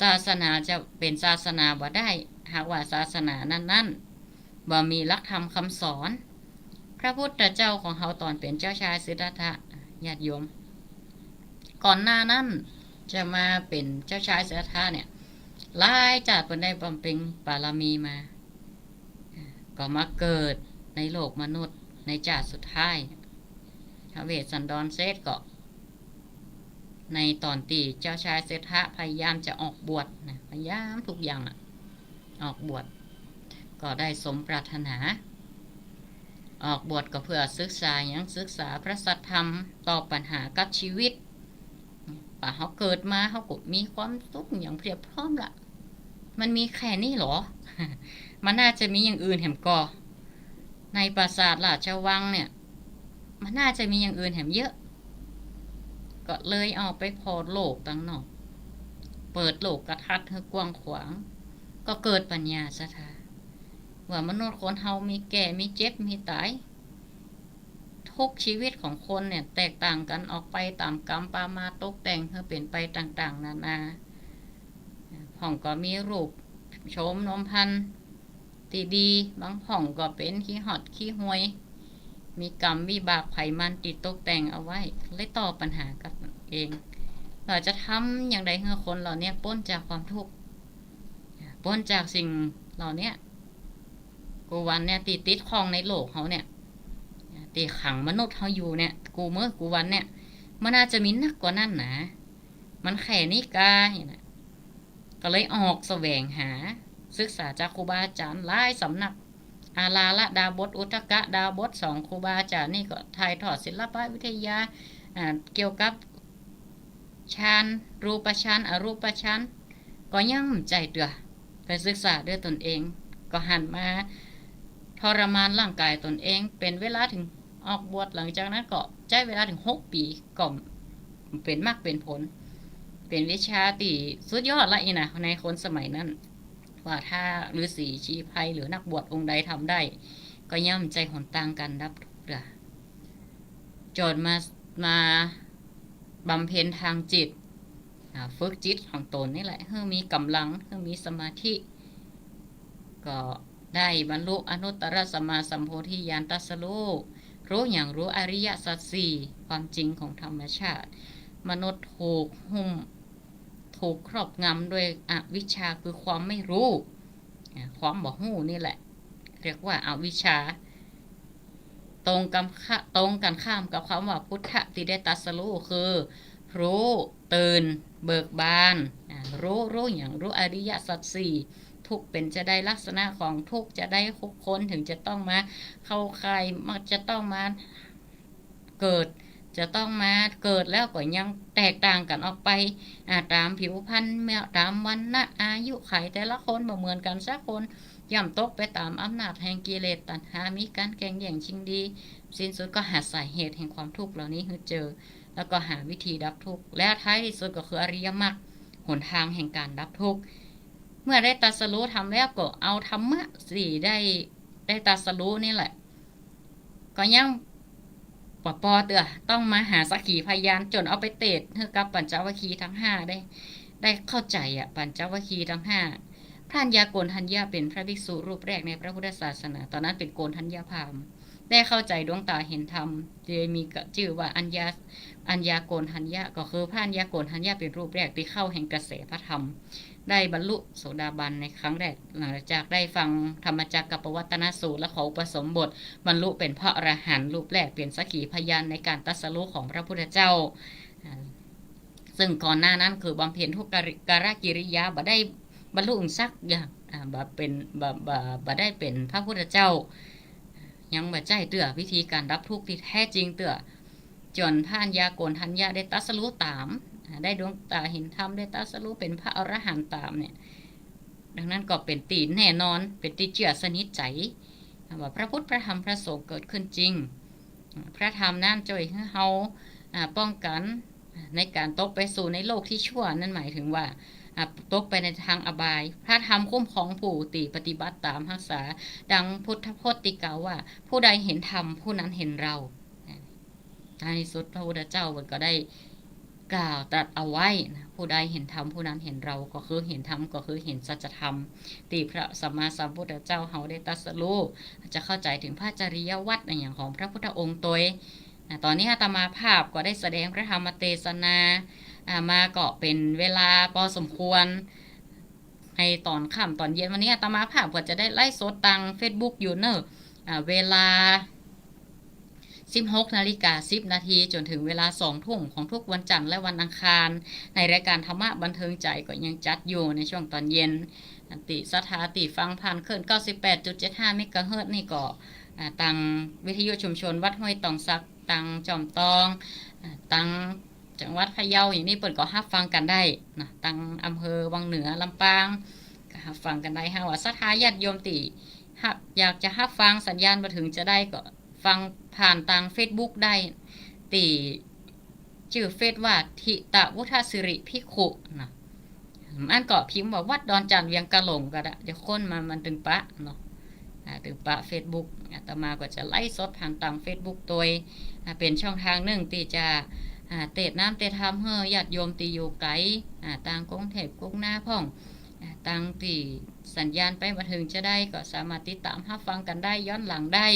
ศาสนาจะเป๋นศาสนาบ่ได้ หากว่าศาสนานั้นๆ บ่มีหลักธรรมคำสอน พระพุทธเจ้าของเฮาต๋อนเป๋นเจ้าชายสิทธัตถะ ญาติโยม ก่อนหน้านั้นจะมาเป๋นเจ้าชายสิทธัตถะเนี่ย หลายจาติเปิ้นได้บำเพ็ญบารมีมา ก็มาเกิดในโลกมนุษย์ในจาติสุดท้าย พระเวสสันดรเสร็จก็ ในต๋อนตี้เจ้าชายสิทธัตถะพยายามจะออกบวชนะ พยายามทุกอย่างอะ ออกบวช ก็ได้สมปรารถนา ออกบวชก็เปื้อศึกษาหยัง ศึกษาพระสัทธรรม ตอบปัญหากับชีวิต ว่าเฮาเกิดมาเฮาก็มีความสุขอย่างเพียบพร้อมละ มันมีแค่นี้เหรอ มันน่าจะมีอย่างอื่นแหมก่อ ในปราสาทราชวังเนี่ย มันน่าจะมีอย่างอื่นแหมเยอะ ก็เลยออกไปผ่อโลกตังนอก เปิดโลกทัศน์หื้อกว้างขวาง ก็เกิดปัญญาศรัทธา ว่ามนุษย์คนเฮามีแก่ มีเจ็บ มีตาย ทุกชีวิตของคนเนี่ยแตกต่างกั๋นออกไปต๋ามกรรมปามาตย์ตกแต่งหื้อเป๋นไปต่างๆ นานา พ่องก็มีรูปโฉมนมพรรณตี้ดี บางพ่องก็เป๋นขี้ฮอดขี้ฮวย มีกรรมวิบากไผมันตี้ตกแต่งเอาไว้ เลยต่อปัญหากับตนเอง ว่าจะทำอย่างใดหื้อคนเหล่าเนี้ยป๊นจากความทุกข์ ป๊นจากสิ่งเหล่าเนี้ย กู้วันเนี่ยตี้ติดข้องในโลกเฮาเนี่ย ตี้ขังมนุษย์เฮาอยู่เนี่ย กู้มื้อกู้วันเนี่ย มันน่าจะมีนักกว่านั้นนะ มันแค่นี้กา นี่นะ ก็เลยออกแสวงหา ศึกษาจากครูบาอาจารย์หลายสำนัก อาราละดาบส อุทกดาบส สองครูบาอาจารย์นี่ก็ถ่ายทอดศิลปวิทยา อ่า เกี่ยวกับ ฌาน รูปฌาน อรูปฌาน ก็ยังบ่ใจ้เตื้อ ไปศึกษาด้วยตนเอง ก็หันมาทรมานร่างกายตนเอง เป๋นเวลาเถิงออกบวช หลังจากนั้นก็ใจ๊เวลาเถิงหกปี๋ ก็เป๋นมรรคเป๋นผล เป๋นวิชาตี้สุดยอดละอี้นะ ในคนสมัยนั้น ว่าถ้าฤๅษีชีไพรหรือนักบวชองค์ใดทำได้ ก็ย่อมใจ้หนตางก๋านดับทุกข์เตื้อ จ๋นมา มาบำเพ็ญตางจิต อ่า ฝึกจิตของตนนี่แหละ หื้อมีก๋ำลัง หื้อมีสมาธิ ก็ได้บรรลุอนุตตรสัมมาสัมโพธิญาณ ตรัสรู้ ฮู้หยัง ฮู้อริยสัจสี่ ความจริงของธรรมชาติ มนุษย์ถูกหุ้ม ถูกครอบงำด้วยอวิชชา คือความไม่รู้ อ่า ความบ่ฮู้นี่แหละ เรียกว่าอวิชชา ตรงกันข้า- ตรงกันข้ามกับคำว่าพุทธะตี้ได้ตรัสรู้ คือ ฮู้ ตื่น เบิกบาน อ่า ฮู้ ฮู้หยัง ฮู้อริยสัจสี่ ทุกข์เป๋นจาใด ลักษณะของทุกข์จาใด ทุกคนเถิงจะต้องมาเข้าข่าย มันจะต้องมาเกิด จะต้องมาเกิดแล้วก็ยังแตกต่างกั๋นออกไป อ่า ต๋ามผิวพรรณ ต๋ามวรรณะ อายุขัยแต่ละคนบ่เหมือนกั๋นสักคน ย่อมตกไปต๋ามอำนาจแห่งกิเลสตัณหา มีก๋านแก่งแย่งชิงดี สิ้นสุดก็หาสาเหตุแห่งความทุกข์เหล่านี้หื้อเจอ แล้วก็หาวิธีดับทุกข์ และท้ายที่สุดก็คืออริยมรรค หนตางแห่งก๋านดับทุกข์ เมื่อได้ตรัสรู้ธรรมแล้วก็เอาธรรมะตี้ได้ ได้ตรัสรู้นี่แหละ ก็ยังบ่ปอเตื้อ ต้องมาหาสักขีพยาน จ๋นเอาไปเตสน์หื้อกับปัญจวัคคีย์ตังห้าได้ ได้เข้าใจ๋อะ ปัญจวัคคีย์ตังห้า พระัญญาโกณฑัญญะเป๋นพระภิกษุรูปแรกในพระพุทธศาสนา ต๋อนนั้นเป๋นโกณฑัญญพราหมณ์ ได้เข้าใจ๋ดวงต๋าหันธรรม ตี้มีจื้อว่าอัญญา อัญญาโกณฑัญญะ ก็คือพระัญญาโกณฑัญญะเป๋นรูปแรกตี้เข้าแห่งกระแสพระธรรม ได้บรรลุโสดาบันในครั้งแรก หลังจากได้ฟังธรรมจักรกัปปวัตตนสูตร และขออุปสมบท บรรลุเป๋นพระอรหันต์รูปแรก เป๋นสักขีพยานในก๋านตรัสรู้ของพระพุทธเจ้า อ่า ซึ่งก่อนหน้านั้นคือบำเพ็ญทุกกริ- กรกิริยา บ่ได้บรรลุสักอย่าง อ่า บ่เป๋น บ่ บ่ บ่ได้เป๋นพระพุทธเจ้า ยังบ่ใจ้เตื้อวิธีก๋านดับทุกข์ตี้แท้จริงเตื้อ จ๋นพระัญญาโกณฑัญญะได้ตรัสรู้ต๋าม อ่า ได้ดวงต๋าหันธรรม ได้ตรัสรู้เป๋นพระอรหันต์ต๋ามเนี่ย ดังนั้นก็เป๋นตี้แน่นอน เป๋นตี้เจื้อสนิทใจ๋ ว่าพระพุทธ พระธรรม พระสงฆ์เกิดขึ้นจริง พระธรรมนั้นจ้วยหื้อเฮา อ่า ป้องกั๋นในก๋านตกไปสู่ในโลกตี้ชั่ว นั่นหมายถึงว่า อ่า ตกไปในตางอบาย พระธรรมคุ้มครองผู้ตี้ปฏิบัติต๋ามฮักษา ดังพุทธพจน์ตี้กล่าวว่า ผู้ใดเห็นธรรม ผู้นั้นเห็นเรา ในที่สุดพระพุทธเจ้าเปิ้นก็ได้กล่าวตรัสเอาไว้นะ ผู้ใดเห็นธรรมผู้นั้นเห็นเรา ก็คือเห็นธรรมก็คือเห็นสัจธรรมตี้พระสัมมาสัมพุทธเจ้าเฮาได้ตรัสรู้ จะเข้าใจ๋เถิงพระจริยวัตรอะหยังของพระพุทธองค์ตวย อ่า ต๋อนนี้อาตมาภาพก็ได้แสดงพระธรรมเตสนา อ่า มาก็เป๋นเวลาปอสมควร ในต๋อนค่ำต๋อนเย็นวันนี้อาตมาภาพก็จะได้ไลฟ์สดตางเฟซบุ๊กอยู่เน่อ อ่า เวลา สิบหกนาฬิกาสิบนาที จ๋นเถิงเวลาสองทุ่มของทุกวันจันทร์และวันอังคาร ในรายการธรรมะบันเทิงใจ๋ก็ยังจัดอยู่ในช่วงต๋อนเย็น ตี้ศรัทธาตี้ฟังผ่านคลื่น เก้าสิบแปดจุดเจ็ดห้าเมกะเฮิรตซ์นี่ก็ อ่า ตางวิทยุชุมชนวัดห้วยตองสัก ตางจอมตอง อ่า ตางจังหวัดพะเยาอย่างนี้เปิ้นก็ฮับฟังกั๋นได้นะ ตางอำเภอวังเหนือ ลำปาง ก็ฮับฟังกั๋นได้ หากว่าศรัทธาญาติโยมตี้ฮับ อยากจะฮับฟังสัญญาณบ่เถิงจาใดก็ฟังผ่านตางเฟซบุ๊กได้ ตี้จื้อเฟซว่า ถิตวุฒสิริภิกขุนะ อันก็พิมพ์ว่าวัดดอนจันทน์เวียงกะหลงก็ได้ เดี๋ยวค้นมามันตึงปะเนาะ อ่า ตึงปะเฟซบุ๊ก อาตมาก็จะไลฟ์สดผ่านตางเฟซบุ๊กตวย อ่า เป๋นช่องตางนึ่งตี้จะ อ่า เตสน์น้ำเตสน์ธรรมหื้อญาติโยมตี้อยู่ไก๋ อ่า ตางกรุงเทพฯ กรุงนาพ่อง อ่า ตางตี้สัญญาณไปบ่เถิงจาใดก็สามารถติดต๋ามฮับฟังกั๋นได้ ย้อนหลังได้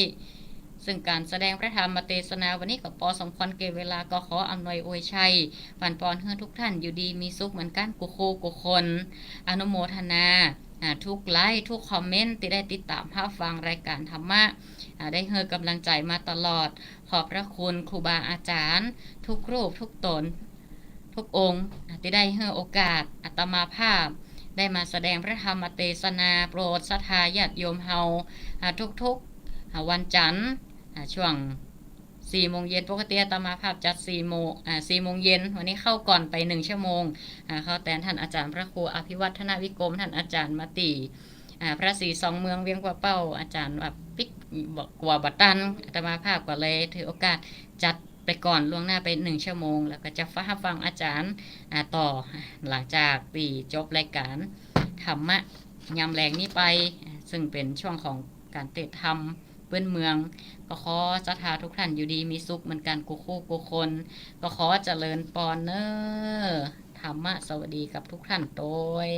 ซึ่งก๋านแสดงพระธรรมเตสนาวันนี้ก็ปอสมควรแก่เวลา ก็ขออำนวยอวยชัย บั่นปอนหื้อทุกท่านอยู่ดีมีสุขเหมือนกั๋นกู้คู่กู้คน อนุโมทนา อ่า ทุกไลก์ ทุกคอมเมนต์ตี้ได้ติดต๋ามฮับฟังรายก๋านธรรมะ อ่า ได้หื้อก๋ำลังใจ๋มาตลอด ขอบพระคุณครูบาอาจ๋ารย์ทุกรูปทุกต๋น ทุกองค์ อ่า ตี้ได้หื้อโอกาสอาตมาภาพได้มาแสดงพระธรรมเตสนาโปรดศรัทธาญาติโยมเฮา อ่า ทุกๆ อ่า วันจันทร์ อ่า ช่วง สี่โมงเย็น ปกติอาตมาภาพจัดสี่โมง อ่า สี่โมงเย็น วันนี้เข้าก่อนไปหนึ่งชั่วโมง อ่า เข้าแตนท่านอาจารย์พระครูอภิวัฒนวิกรม ท่านอาจารย์มาตี้ อ่า พระศรีสองเมืองเวียงป่าเป้า อาจ๋ารย์ว่าปิ๊ก บ่ กั๋วบ่ตัน อาตมาภาพก็เลยถือโอกาสจัดไปก่อนล่วงหน้าไปหนึ่งชั่วโมง แล้วก็จะฟัง ฮับฟังอาจ๋ารย์ อ่า ต่อ หลังจากตี้จบรายก๋านธรรมะยามแลงนี้ไป ซึ่งเป๋นช่วงของก๋านเตะธรรม ปื๊นเมือง ก็ขอศรัทธาทุกท่านอยู่ดีมีสุขเหมือนกั๋นกู้คู่กู้คน ก็ขอเจริญปอนเน่อ ธรรมะสวัสดีกับทุกท่านโตย